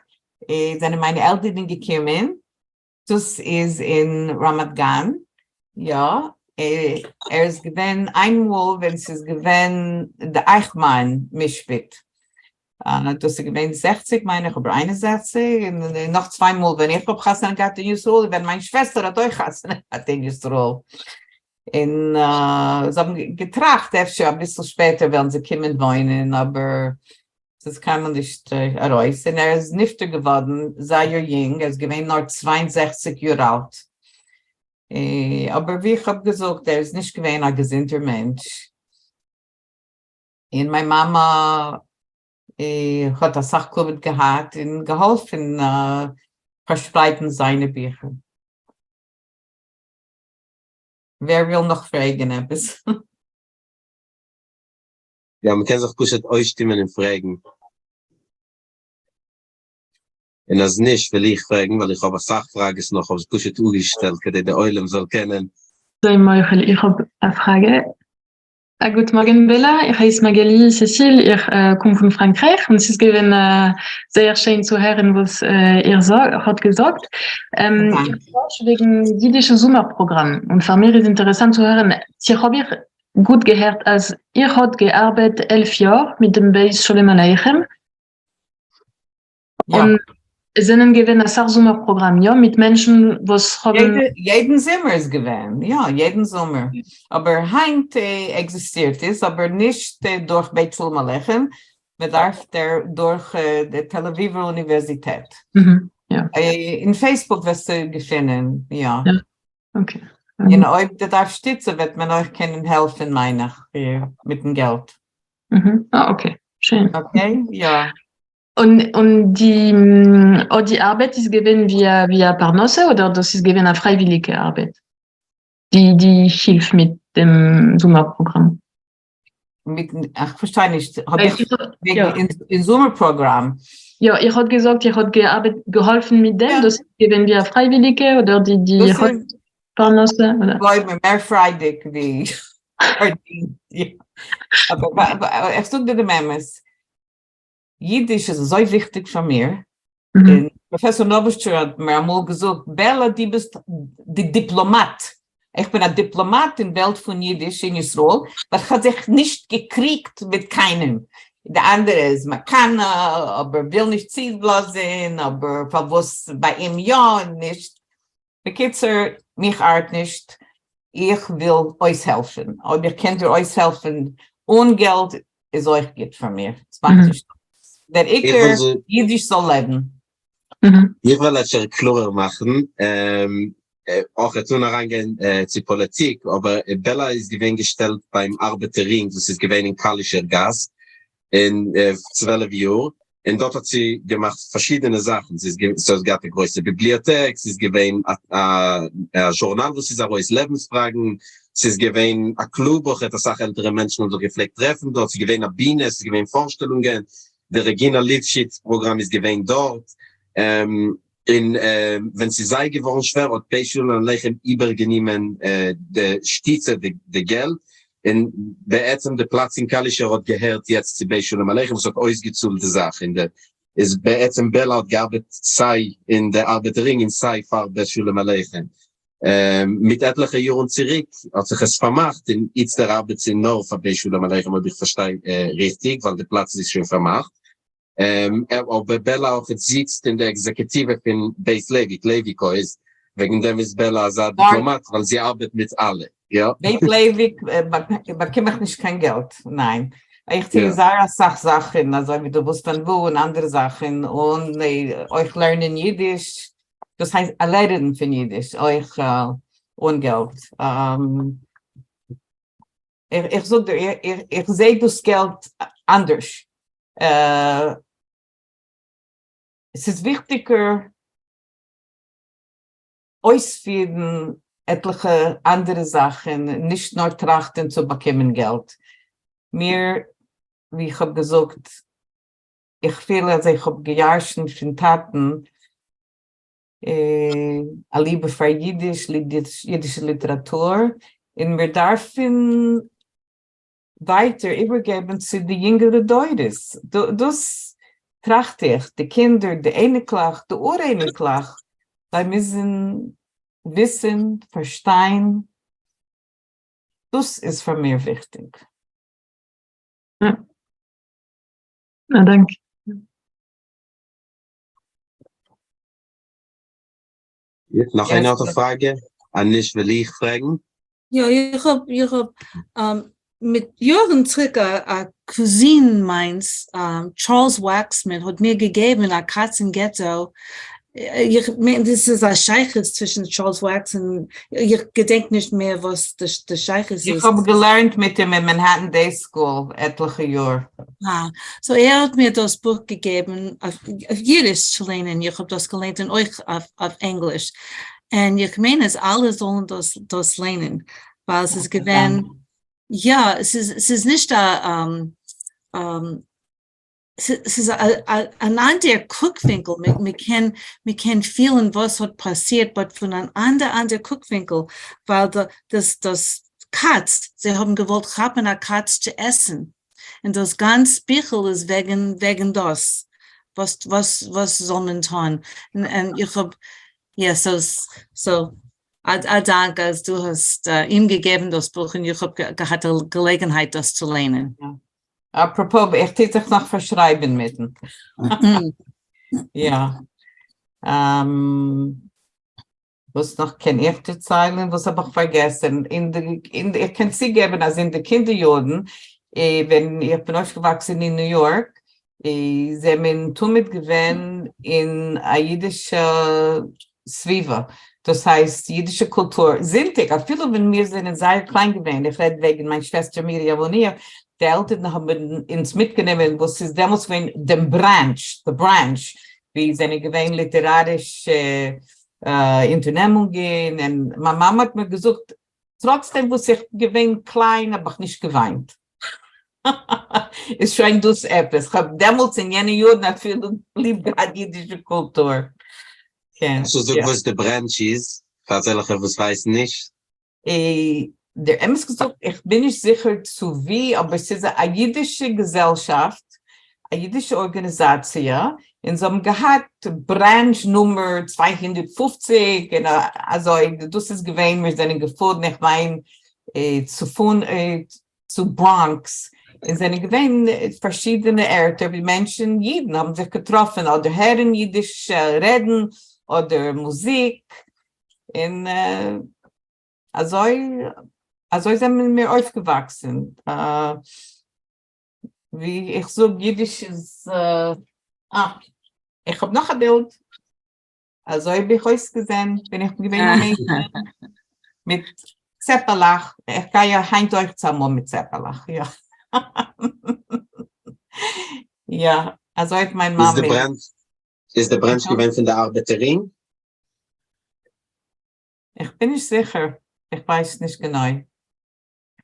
זענען מיינע עלטערן געקומען, דאס איז אין רמת גן, יא, ער איז געווען איינמאל ווען ס'איז געווען די אייכמאן משפט, דאס איז געווען זעכציק מיין איך אבער 61, און נאך צוויי מאל ווען איך האב חתונה געהאט אין ישראל און ווען מיין שוועסטער האט אויך חתונה געהאט אין ישראל, און זיי האבן געטראכט אפשר אביסל שפעטער וועלן זיי קומען וואוינען אבער ס'איז קיינמאל נישט ארויס, און ער איז נפטר געווארן זייער יונג, ער איז געווען נאר 62 יאר אלט, אבער ווי איך האב געזאגט ער איז נישט געווען א געזונטער מענטש. און מיין מאמע האט אסאך כבוד געהאט און געהאלפן פארשפרייטן זיינע ביכער. ווער וויל נאך פרעגן עפעס? יא, מ'קען זיך פשוט אויסשטימען און פרעגן. און אז נישט וועל איך פרעגן, ווייל איך האב אסאך פראגעס נאך, האב עס פשוט אפגעשטעלט כדי דער עולם זאל קענען. זיי מוחל, איך האב א פראגע. א גוט מארגן בעלא, איך הייס מגלי סעסיל, איך קום פון פראנקרייך, און ס'איז געווען זייער שיין צו הערן וואס איר האט געזאגט. איך פארש וועגן אידישע זומער פראגראם, און פאר מיר איז אינטערעסאנט צו הערן צו האב איך גוט געהערט אז איר האט געארבעט 11 יאר מיט דעם בית שלום עליכם, און עס זענען געווען אסאך זומער פראגראם, יא? מיט מענטשן וואס האבן. יעדן זומער איז געווען, יא, יעדן זומער. אבער היינט עקזיסטירט עס, אבער נישט דורך בית שלום עליכם, מען דארף דורך די תל אביב'ער אוניווערזיטעט. אין Facebook וועסטו געפינען, יא. Okay. און אויב דו דארפסט שטיצע וועט מען אויך קענען העלפן מיין איך מיטן געלט. אה, okay, שיין. Okay, יא. און און די אט די ארבעט איז געווען ווי א ווי א פרנסה אדער דאס איז געווען א פרייוויליגע ארבעט? די די הילף מיט דעם זומער פראגראם? מיטן, איך פארשטיי נישט, האב איך וועגן אין זומער פראגראם? יא, איר האט געזאגט איר האט געארבעט געהאלפן מיט דעם, דאס איז געווען ווי א פרייוויליגע אדער די די פרנסה? גלויב מיר, מער פריידיג ווי פארדינט, יא. אבער איך זאג דיר דעם אמת, אידיש איז אזוי וויכטיג פאר מיר, און פראפעסאר נאוואשטשער האט מיר אמאל געזאגט, בעלא דו ביסט די דיפלאמאט, איך בין א דיפלאמאט אין וועלט פון אידיש אין ישראל, ווייל איך האב זיך נישט געקריגט מיט קיינעם, די אנדערע איז מקנא, אבער וויל נישט צובלאזן, אבער פארוואס ביי אים יא און נישט, בקיצור, מיך ארט נישט, איך וויל אויסהעלפן, אויב איך קען דיר אויסהעלפן אן געלט איז אויך גוט פאר מיר, עס מאכט נישט אויס, דער עיקר אידיש זאל לעבן. איך וועל אפשר קלארער מאכן, אויך אן אריינגיין צו פאליטיק, אבער בעלא איז געווען געשטעלט ביים ארבעטער רינג וואס איז געווען אין קאלישער גאס אין 12 יאר, און דארט האט זי געמאכט פארשידענע זאכן, זי האט געהאט א גרויסע ביבליאטעק, ס'איז געווען א זשורנאל וואס איז ארויס לעבנס פראגן, ס'איז געווען א קלוב אויכעט, אסאך עלטערע מענטשן האבן זיך געפלעגט טרעפן דארט, ס'איז געווען א בינע, ס'איז געווען פארשטעלונגען, די רעגינא ליפשיץ פראגראם איז געווען דארט, און ווען ס'איז זיי געווארן שווער האט בית שלום עליכם איבערגענומען די שטיצע, די געלט, און בעצם די פלאץ אין קאלישער האט געהערט יעצט צו בית שלום עליכם וואס האט אויסגעצאלט די זאך, און די איז בעצם בעלא האט געארבעט סיי אין די ארבעטער רינג און סיי פאר בית שלום עליכם. מיט עטליכע יארן צוריק האט זיך עס פארמאכט און איצטער ארבעט זי נאר פאר בית שלום עליכם אויב איך פארשטיי ריכטיג ווייל די פלאץ איז שוין פארמאכט. אבער בעלא אויך זיצט אין די עקזעקוטיווע פון בית לייוויק, לייוויק הויז, וועגן דעם איז בעלא אזא דיפלאמאט ווייל זי ארבעט מיט אלע, יא? בית לייוויק באקום איך נישט קיין געלט, ניין. איך טוה זייער אסאך זאכן אזוי ווי דו וואס פון וואו און אנדערע זאכן און אויך לערנען אידיש, דאס הייסט א לערערין פון אידיש אויך אן געלט. איך זאג דיר איך זעה דאס געלט אנדערש. ס'איז וויכטיגער אויספירן עטליכע אנדערע זאכן, נישט נאר טראכטן צו באקומען געלט. מיר, ווי איך האב געזאגט, איך פיל אז איך האב געירשנט פון טאטן א ליבע פאר אידיש, אידישע ליטעראטור, און מיר דארפן ווייטער איבערגעבן צו די יונגערע דורות, דאס טראכט איך, די קינדער, די אייניקלעך, די אור-אייניקלעך, זיי מוזן וויסן, פארשטיין, דאס איז פאר מיר וויכטיג. א דאנק. נאך איינער האט א פראגע? אז נישט וועל איך פרעגן. יא, איך האב, איך האב מיט יארן צוריק א קוזין מיינס, טשארלס וואקסמאן, האט מיר געגעבן א קאץ אין געטא, איך מיין דאס איז א שייכות צווישן טשארלס וואקס און, איך געדענק נישט מער וואס די שייכות איז. איך האב געלערנט מיט אים אין מענהעטן Day School עטליכע יאר. אה, so ער האט מיר דאס בוך געגעבן אויף אידיש צו ליינען, איך האב דאס געליינט און אויך אויף ענגליש, און איך מיין אז אלע זאלן דאס דאס ליינען, ווייל עס איז געווען, יא, עס איז עס איז נישט א ס'איז אן אנדער קוקווינקל, מען קען מען קען פילן וואס האט פאסירט but פון אן אנדער אנדער קוקווינקל, ווייל דאס דאס קאץ, זיי האבן געוואלט כאפן א קאץ צו עסן, און דאס גאנץ ביכל איז וועגן וועגן דאס, וואס וואס וואס זאל מען טון, און איך האב, יא so so א דאנק אז דו האסט אים געגעבן דאס בוך און איך האב געהאט די געלעגנהייט דאס צו ליינען. אפראפאו, איך טוה זיך נאך פארשרייבן מיטן. יא. וואס נאך קען איך דערציילן? וואס האב איך פארגעסן? אין די, אין די, איך קען צוגעבן אז אין די קינדער יארן, ווען איך בין אויפגעוואקסן אין ניו יארק, זענען תמיד געווען אין א אידישע סביבה, דאס הייסט אידישע קולטור, זונטאג אפילו ווען מיר זענען זייער קליין געווען, איך רעד וועגן מיין שוועסטער מרים און איך, די עלטערן האבן אונז מיטגענומען וואס איז דעמאלטס געווען דעם branch, the branch, ווי זענען געווען ליטערארישע אונטערנעמונגען, און מיין מאמע האט מיר געזאגט, טראצדעם וואס איך בין געווען קליין האב איך נישט געוויינט. איז שוין דאס עפעס, כ'האב דעמאלטס אין יענע יארן אפילו ליב געהאט אידישע קולטור. כן. קענסטו זאגן וואס די branch איז, פאר אזעלכע וואס ווייסן נישט? דער אמת געזאגט, איך בין נישט זיכער צו ווי, אבער ס'איז א אידישע געזעלשאפט, א אידישע ארגאניזאציע, און זיי האבן געהאט branch נומער 250 און אזוי, דאס איז געווען, מיר זענען געפארן, איך מיין, צפון, צו בראנקס, און זענען געווען פארשידענע ערטער ווי מענטשן, אידן, האבן זיך געטראפן אדער הערן אידיש רעדן, אדער מוזיק, און אזוי אזוי זענען מיר אויפגעוואקסן. ווי איך זאג אידיש איז, אה, איך האב נאך א בילד. אזוי האב איך אויסגעזען ווען איך בין געווען א מיידל, מיט צעפעלעך, איך גיי היינט אויך צומאל מיט צעפעלעך, יא. יא, אזוי האט מיין מאמע. איז די branch געווען פון די ארבעטער רינג? איך בין נישט זיכער, איך ווייס נישט גענוי.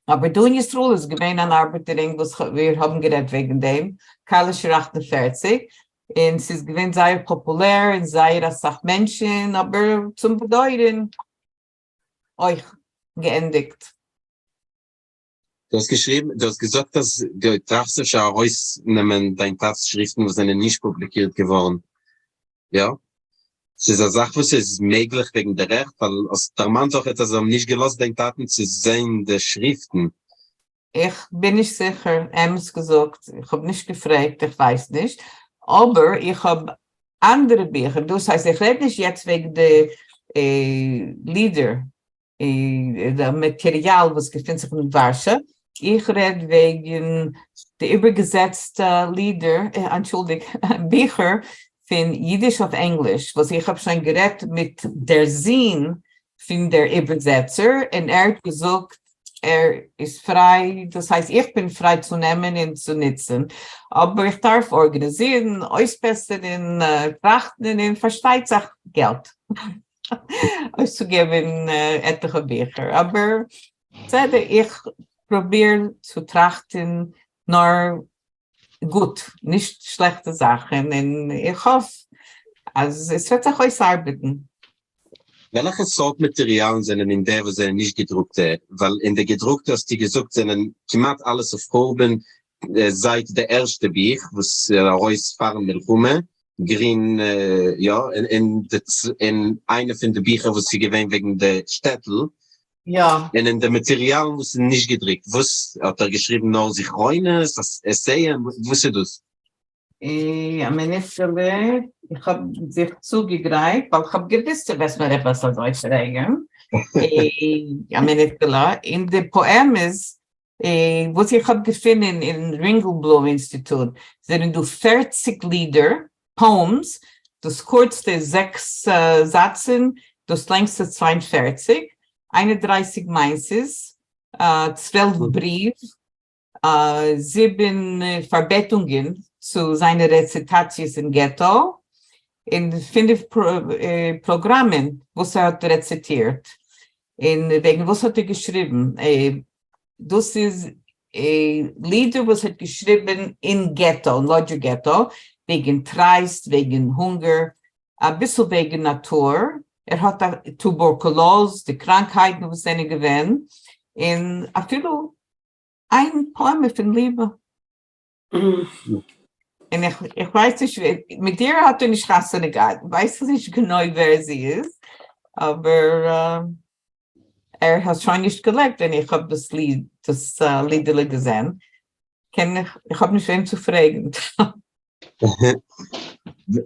אבער דא אין ישראל איז געווען אן ארבעטער רינג וואס מיר האבן גערעדט וועגן דעם, קהלישער 48, און ס'איז געווען זייער פאפולער און זייער אסאך מענטשן, אבער צום באדויערן אויך געענדיגט. דו האסט געשריבן, דו האסט געזאגט אז דו טראכסט אפשר ארויסנעמען דיין טאט'ס שריפטן וואס זענען נישט פובליקירט געווארן, יא? ס'איז א זאך וואס איז מעגליך וועגן די רעכט, ווייל האסט דערמאנט אויך אז זיי האבן נישט געלאזט דיין טאטן צו זען די שריפטן. איך בין נישט זיכער, אמת געזאגט, איך האב נישט געפרעגט, איך ווייס נישט, אבער איך האב אנדערע ביכער, דאס הייסט איך רעד נישט יעצט וועגן די לידער, די מאטעריאל וואס געפינט זיך אין ווארשע, איך רעד וועגן די איבערגעזעצטע לידער, אנטשולדיג, ביכער פון אידיש אויף ענגליש, וואס איך האב שוין גערעדט מיט דער זון פון דער איבערזעצער, און ער האט געזאגט ער איז פריי, דאס הייסט איך בין פריי צו נעמען און צו נוצן, אבער איך דארף ארגאניזירן, אויסבעסערן, טראכטן און פארשטייט זיך געלט אויסצוגעבן עטליכע ביכער, אבער בסדר איך פרוביר צו טראכטן נאר גוט, נישט שלעכטע זאכן, און איך האף אז עס וועט זיך אויסארבעטן. וועלכע סארט מאטעריאלן זענען אין די וואס זענען נישט געדרוקטע? ווייל אין די געדרוקטע האסטו געזאגט זענען כמעט אלעס אויף חורבן זייט די ערשטע בוך וואס איז ארויס פארן מלחמה, גרין, יא, און איינע פון די ביכער וואס איז געווען וועגן די שטעטל, יא. און אין די מאטעריאלן וואס איז נישט געדרוקט, וואס האט ער געשריבן נאר זכרונות, עסייען, וואס איז דאס? א מינוט'עלע, איך האב זיך צוגעגרייט, ווייל איך האב געוויסט דו וועסט מיר עפעס אזוי פרעגן. א מינוט'עלע, אין די פאעמעס וואס איך האב געפונען אין רינגעלבלום אינסטיטוט זענען דא 40 לידער, poems, דאס קורצסטע איז זעקס זאצן, דאס לענגסטע 42, 31 מעשיות, 12 בריוו, זיבן פארבעטונגען צו זיינע רעציטאציעס אין געטא, און פינף פראגראמען וואס ער האט רעציטירט. און וועגן וואס האט ער געשריבן? דאס איז לידער וואס ער האט געשריבן אין געטא, אין לאדזשער געטא, וועגן טרייסט, וועגן הונגער, אביסל וועגן נאטור, ער האט א טובערקולאז, די קראנקהייטן וואס זענען געווען, און אפילו איין פאעמע פון ליבע. און איך ווייס נישט, מיט איר האט ער נישט חתונה געהאט, ווייס איך נישט גענוי ווער זי איז, אבער ער האט שוין נישט געלעבט ווען איך האב דאס ליד, דאס לידעלע געזען, קען איך, איך האב נישט וועם צו פרעגן.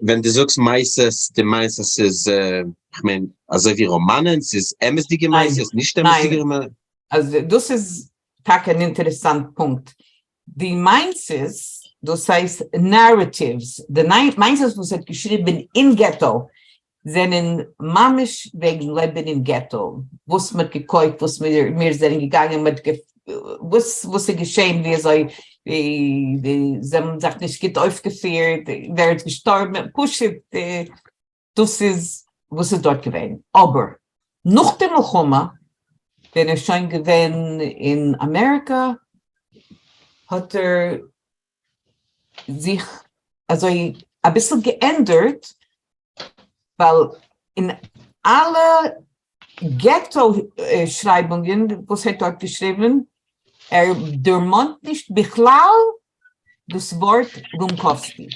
ווען דו זאגסט מעשות, דו מיינסט אז ס'איז, כ'מיין, אזוי ווי ראמאנען, ס'איז אמת'דיגע מעשות, נישט אמת'דיגע ראמאנען? אז דאס איז טאקע אן אינטערעסאנט פונקט. די מעשות, דאס הייסט narratives, די מעשות וואס ער האט געשריבן אין געטא, זענען ממש וועגן לעבן אין געטא, וואס מ'האט געקויפט, וואס מיר זענען געגאנגען, מ'האט וואס וואס איז געשען, ווי אזוי זיי האבן זיך נישט גוט אויפגעפירט, ווער איז געשטארבן, פשוט דאס איז וואס איז דארט געווען. אבער נאך די מלחמה, ווען ער איז שוין געווען אין אמעריקא, האט ער זיך אזוי אביסל געענדערט, ווייל אין אלע געטא שרייבונגען וואס ער האט דארט געשריבן, ער דערמאנט נישט בכלל דאס ווארט רומקאווסקי.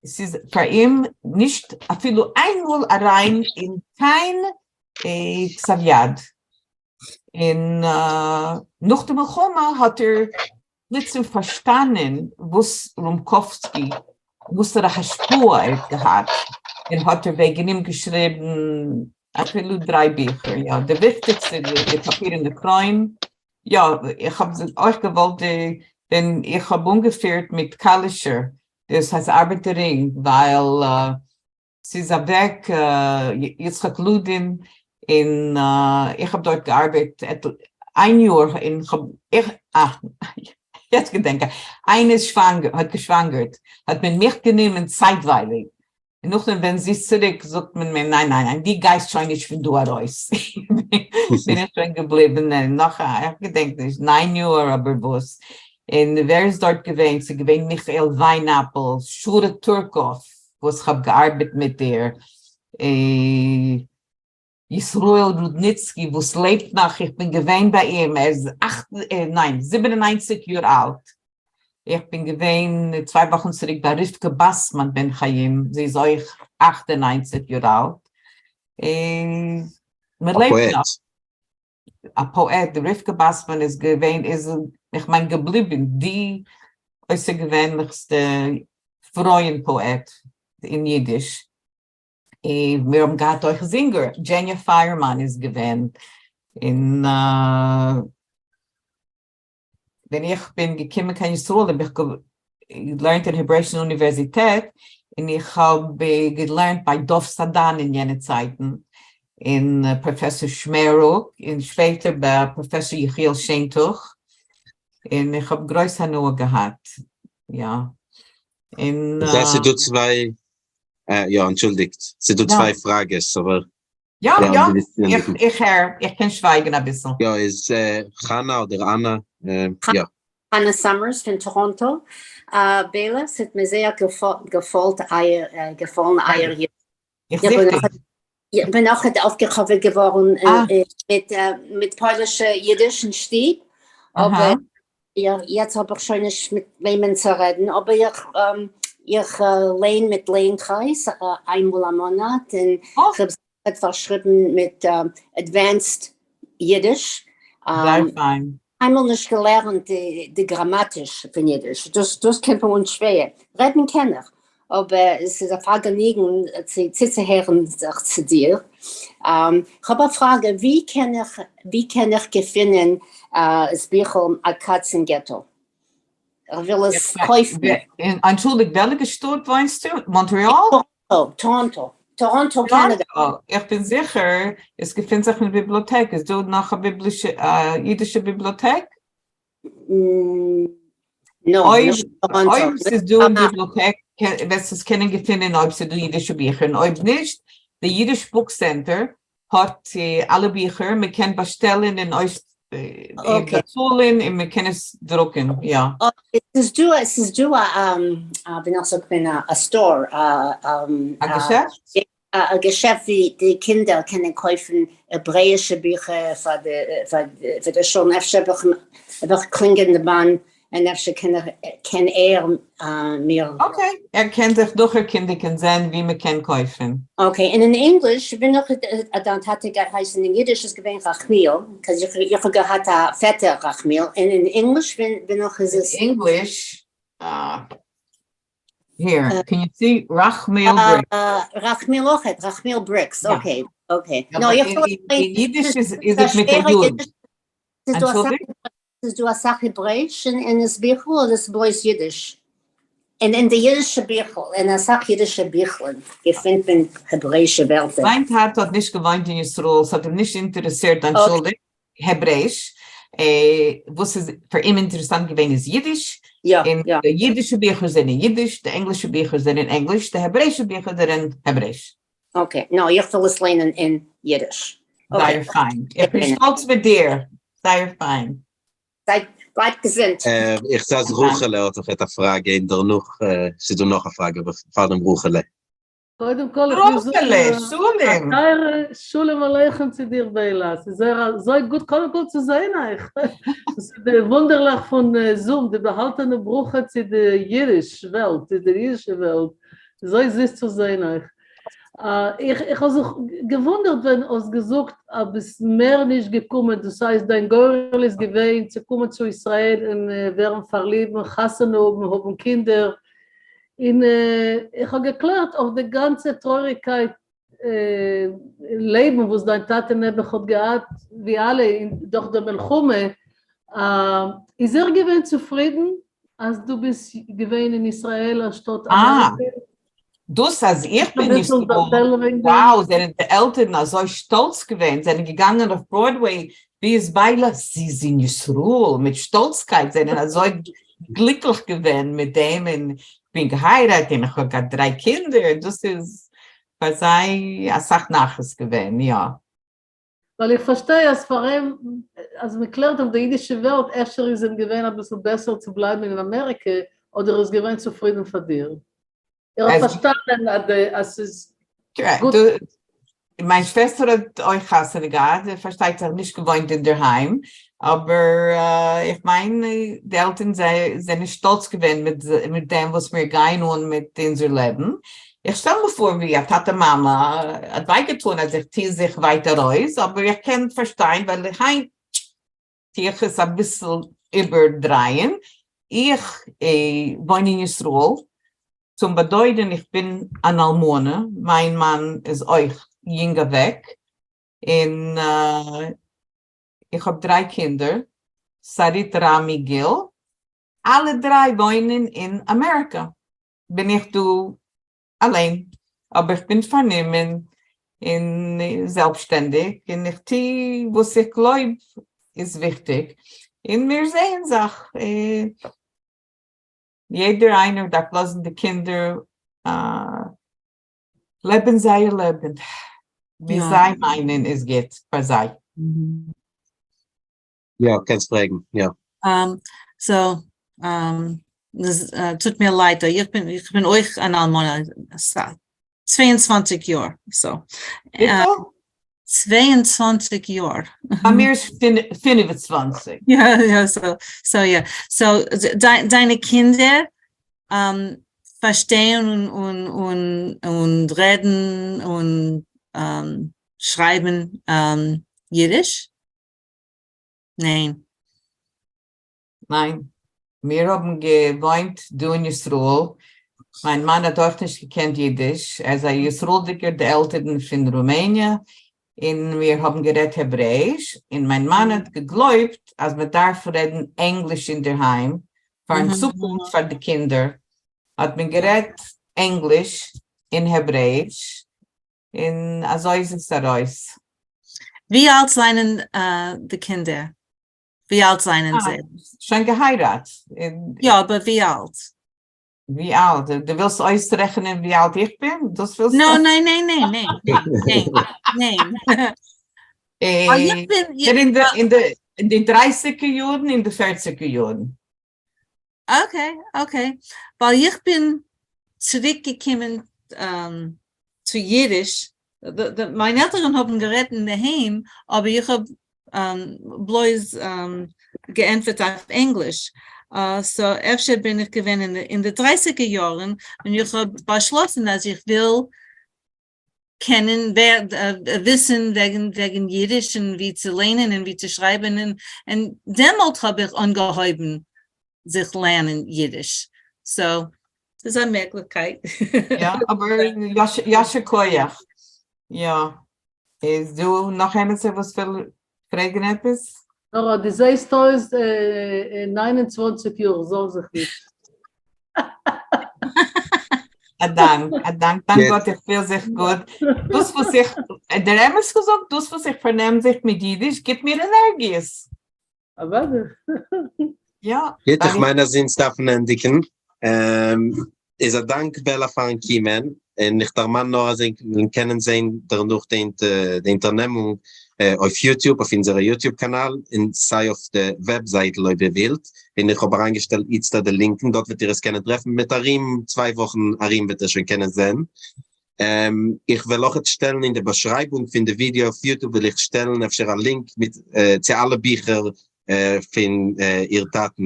עס איז פאר אים נישט אפילו איינמאל אריין אין קיין כתב יד. און נאך די מלחמה האט ער פלוצים פארשטאנען וואס רומקאווסקי, וואסערע השפעה ער האט געהאט, און האט ער וועגן אים געשריבן אפילו דריי ביכער, יא, די וויכטיגסטע די פאפירענע קרוין, יא, איך האב אויך געוואלט די, ווען איך האב אנגעפירט מיט קאלישער, דאס הייסט ארבעטער רינג, ווייל ס'איז אוועק יצחק לודין, און איך האב דארט געארבעט איין יאר, און כ'האב, איך, אה, יעצט געדענק איך, איינע איז שוואנגער, האט געשוואנגערט, האט מען מיך גענומען צייטווייליג, און נאכדעם ווען זי איז צוריק זאגט מען מיר ניין ניין ניין דו גייסט שוין נישט פון דא ארויס, בין איך שוין געבליבן נאך א, איך געדענק נישט, ניין יאר אבער וואס, און ווער איז דארט געווען, ס'איז געווען מיכאל וויינאפל, שרה טורקאף וואס כ'האב געארבעט מיט איר, ישראל רודניצקי וואס לעבט נאך, איך בין געווען ביי אים, ער איז אכט, ניין, 97 יאר אלט, איך בין געווען צוויי וואכן צוריק ביי רבקה באסמאן בן חיים, זי איז אויך. 98 יאר אלט. און מען א לעבט פאעט. נאך. א פאעט, רבקה באסמאן איז געווען, איז, איך מיין געבליבן די אויסערגעווענליכסטע פרויען פאעט אין אידיש. און מיר האבן געהאט אויך זינגער, דזשעניא פייערמאן איז געווען, און ווען איך בין געקומען קיין ישראל האב איך געלערנט אין העברעישן אוניווערזיטעט, און איך האב געלערנט ביי דוב סדן אין יענע צייטן, און פראפעסאר שמערוק, און שפעטער ביי פראפעסאר יחיאל שענטוך, און איך האב גרויס הנאה געהאט, יא. און. איך זעה ס'דא צוויי, יא אנטשולדיגט, ס'דא צוויי פראגעס אבער. יא יא, איך הער, איך קען שווייגן אביסל. יא איז חנה אדער אנא, יא. חנה סאמערס פון טאראנטא. בעלא, ס'האט מיר זייער געפאלט אייער, געפאלן אייער. איך זוך דיך. איך בין אויך אויפגעכאוועט געווארן מיט מיט פוילישע אידיש אין שטוב, אבער יעצט האב איך שוין נישט מיט וועמען צו רעדן, אבער איך איך לערן מיט לערנקרייז איינמאל א מאנאט, און איך האב זיך פארשריבן מיט advanced אידיש. זייער פיין. קיינמאל נישט געלערנט די גראמאטיש פון אידיש, דאס דאס קומט מיר אן שווער, רעדן קען איך, אבער עס איז א פארגעניגן צו צוצוהערן זיך צו דיר. כ'האב א פראגע, ווי קען איך ווי קען איך געפינען 'ס ביכל א קאץ אין געטא? איך וויל עס קויפן. אנטשולדיגט, וועלכע שטאט וואוינסטו? מאנטריאל? טאראנטא, טאראנטא, קאנאדע. איך בין זיכער עס געפינט זיך אין ביבליאטעק, איז דא נאך א אידישע ביבליאטעק? אויב ס'איז דא אין ביבליאטעק וועסטו עס קענען געפינען אויב ס'איז דא אידישע ביכער און אויב נישט, די Yiddish Book Center האט אלע ביכער, מען קען באשטעלען און אויס באצאלען און מען קען עס דרוקען, יא. עס איז דא, עס איז דא א, ווי נאך זאגט מען, א store, א געשעפט? א געשעפט ווי די קינדער קענען קויפן העברעאישע ביכער פאר די פאר די שולן, אפשר וועל איך קלינגען די מאן און אפשר קען ער מיר. okay, ער קען זיך דורכערקונדיגן זען ווי מען קען קויפן. okay, און אין ענגליש, ווי נאך האט דיין טאטע געהייסן אין אידיש איז געווען רחמיאל, 'cause איך האב געהאט א פעטער רחמיאל, און אין ענגליש ווי נאך איז עס? אין ענגליש, here, can you see רחמיאל בריקס? רחמיאל אויכעט, רחמיאל בריקס, okay, okay. אין אידיש איז עס מיט א יוד. אנטשולדיגט? איז דא אסאך העברעיש אין דאס ביכל אדער איז בלויז אידיש? און אין די אידישע ביכל, אין אסאך אידישע ביכלען געפינט מען העברעישע ווערטער. מיין טאטע האט נישט געוואוינט אין ישראל, ס'האט אים נישט אינטערעסירט, אנטשולדיגט, העברעיש, וואס איז פאר אים אינטערעסאנט געווען איז אידיש, און די אידישע ביכער זענען אידיש, די ענגלישע ביכער זענען ענגליש, די העברעישע ביכער זענען העברעיש. okay, no, איך וויל עס ליינען אין אידיש. זייער פיין, איך בין שטאלץ מיט דיר, זייער פיין. בלייבט געזונט. איך זעה אז רוחעלע האט אויך א פראגע און דערנאך ס'איז דא נאך א פראגע אבער פארדעם רוחעלע. קודם כל איך וויל זאגן רוחעלע, שלום! א טייערע שלום עליכם צו דיר בעלא, ס'איז זייער אזוי גוט קודם כל צו זעהן אייך, דאס איז די וואונדערליך פון Zoom, די באהאלטענע ברכה צו די אידיש וועלט, צו די אידישע וועלט, אזוי זיס צו זעהן אייך. איך איך האב זיך געוואונדערט ווען האסט געזאגט אז ביסט מער נישט געקומען, דאס הייסט דיין גורל איז געווען צו קומען צו ישראל און ווערן פארליבט און חתונה האבן, האבן קינדער, און איך האב געקלערט אויף די גאנצע טרויעריגקייט לעבן וואס דיין טאטע נעבעך האט געהאט ווי אלע דורך די מלחמה, איז ער געווען צופרידן אז דו ביסט געווען אין ישראל אנשטאט אמעריקע? דאס אז איך בין אין ישראל, wow, זענען די עלטערן אזוי שטאלץ געווען, זענען געגאנגען אויף בראדוועי, ווי איז ביילא? זי איז אין ישראל, מיט שטאלצקייט, זענען אזוי גליקליך געווען מיט דעם, און כ'בין געהייראט און איך האב געהאט דריי קינדער, דאס איז פאר זיי אסאך נחת געווען, יא. ווייל איך פארשטיי אז פאר אים, אז מען קלערט אויף די אידישע וועלט, אפשר איז אים געווען אביסל בעסער צו בלייבן אין אמעריקע, אדער ער איז געווען צופרידן פאר דיר. ער האט פארשטאנען אז ס'איז גוט. מיין שוועסטער האט אויך חתונה געהאט, פארשטייט זיך נישט געוואוינט אינדערהיים, אבער איך מיין די עלטערן זענען שטאלץ געווען מיט דעם וואס מיר גייען אן מיט אונזער לעבן. איך שטעל מיר פאר ווי א טאטע מאמע האט וויי געטאן אז איך טוה זיך ווייטער אויס, אבער איך קען פארשטיין ווייל היינט טוה איך עס אביסל איבערדרייען, איך וואוין אין ישראל, צום באדויערן איך בין אן אלמנה, מיין מאן איז אויך יונג אוועק, און איך האב דריי קינדער, שרית רמי גיל, אלע דריי וואוינען אין אמעריקא, בין איך דא אליין, אבער איך בין פארנומען און זעלבסשטענדיג און איך טו וואס איך גלויב איז וויכטיג, און מיר זעען זיך, יעדער איינער דארף לאזן די קינדער לעבן זייער לעבן ווי זיי מיינען איז גוט פאר זיי. יא, קענסט פרעגן, יא. So, דאס טוט מיר לייד, איך בין, איך בין אויך אן אלמנה, 22 יאר, so. וויפיל? 22 יאר. ביי מיר איז 25. יא, יא, so, so יא. So, דיינע קינדער פארשטייען און, און, און רעדן און שרייבן אידיש? ניין. ניין. מיר האבן געוואוינט דא אין ישראל, מיין מאן האט אויך נישט געקענט אידיש, ער איז א ישראל'דיגער די עלטערן פון רומעניע, און מיר האבן גערעדט העברעאיש, און מיין מאן האט געגלויבט אז מען דארף רעדן ענגליש אינדערהיים פארן צוקונפט פאר די קינדער, האט מען גערעדט ענגליש און העברעאיש, און אזוי איז עס ארויס. ווי אלט זענען די קינדער? ווי אלט זענען זיי? שוין געהייראט. יא, אבער ווי אלט? ווי אלט? דו ווילסט אויסרעכענען ווי אלט איך בין? דאס ווילסטו? No, ניין, ניין, ניין, ניין, ניין, ניין. אין די דרייסיגער יארן, אין די פערציגער יארן. Okay, okay. ווייל איך בין צוריק געקומען צו אידיש, מיינע עלטערן האבן גערעדט אינדערהיים, אבער איך האב בלויז געענטפערט אויף ענגליש. So אפשר בין איך געווען אין די דרייסיגער יארן, און איך האב באשלאסן אז איך וויל קענען וויסן וועגן וועגן אידיש און ווי צו ליינען און ווי צו שרייבן און און דעמאלט האב איך אנגעהויבן זיך לערנען אידיש. So ס'איז א מעגליכקייט. יא, אבער יישר כח. יא. איז דא נאך עמיצער וואס וויל פרעגן עפעס? נאר דו זעהסט אויס 29 יאר, זארג זיך נישט. א דאנק, א דאנק, דאנק גאט איך פיל זיך גוט. דאס וואס איך, דער אמת געזאגט, דאס וואס איך פארנעם זיך מיט אידיש גיבט מיר ענערגיעס. אוודאי. יא. גוט, איך מיין אז אונז דארפן ענדיגן. איז א דאנק בעלא פארן קומען, און איך דערמאן נאר אז ענק קענען זען דערנאך די אונטערנעמונג אויף YouTube, אויף אונזערע YouTube קאנאל, און סיי אויף די וועבזייטל אויב איר ווילט, און איך האב אריינגעשטעלט איצטער די לינקן, דארט וועט איר עס קענען טרעפן, מיט ארום צוויי וואכן ארום וועט איר שוין קענען זען. איך וועל אויכעט שטעלן אין די באשרייבונג פון די ווידעא אויף YouTube וועל איך שטעלן אפשר א לינק מיט צו אלע ביכער פון איר טאטן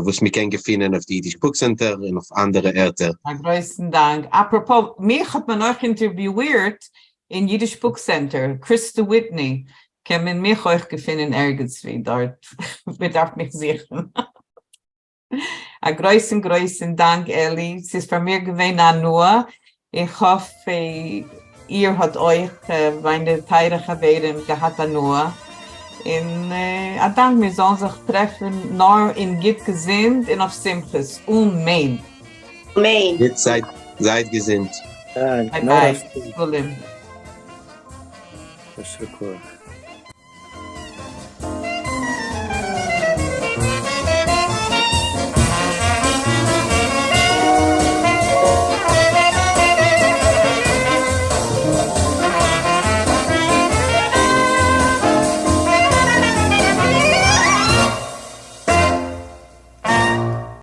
וואס מען קען געפינען אויף די Yiddish Book Center און אויף אנדערע ערטער. א גרויסן דאנק. אפראפאו, מיך האט מען אויך אינטערוויואירט אין Yiddish Book Center, קריסטא וויטני, קען מען מיך אויך געפינען ערגעץ ווי דארט, מען דארף מיך זוכן. א גרויסן גרויסן דאנק אלי, ס'איז פאר מיר געווען א הנאה, איך האף איר האט אויך מיינע טייערע חברים געהאט הנאה, און א דאנק, מיר זאלן זיך טרעפן נאר אין גוט געזונט און אויף שמחות, אמן. אמן. גוט, זייט געזונט. ביי ביי, שלום. יישר כח.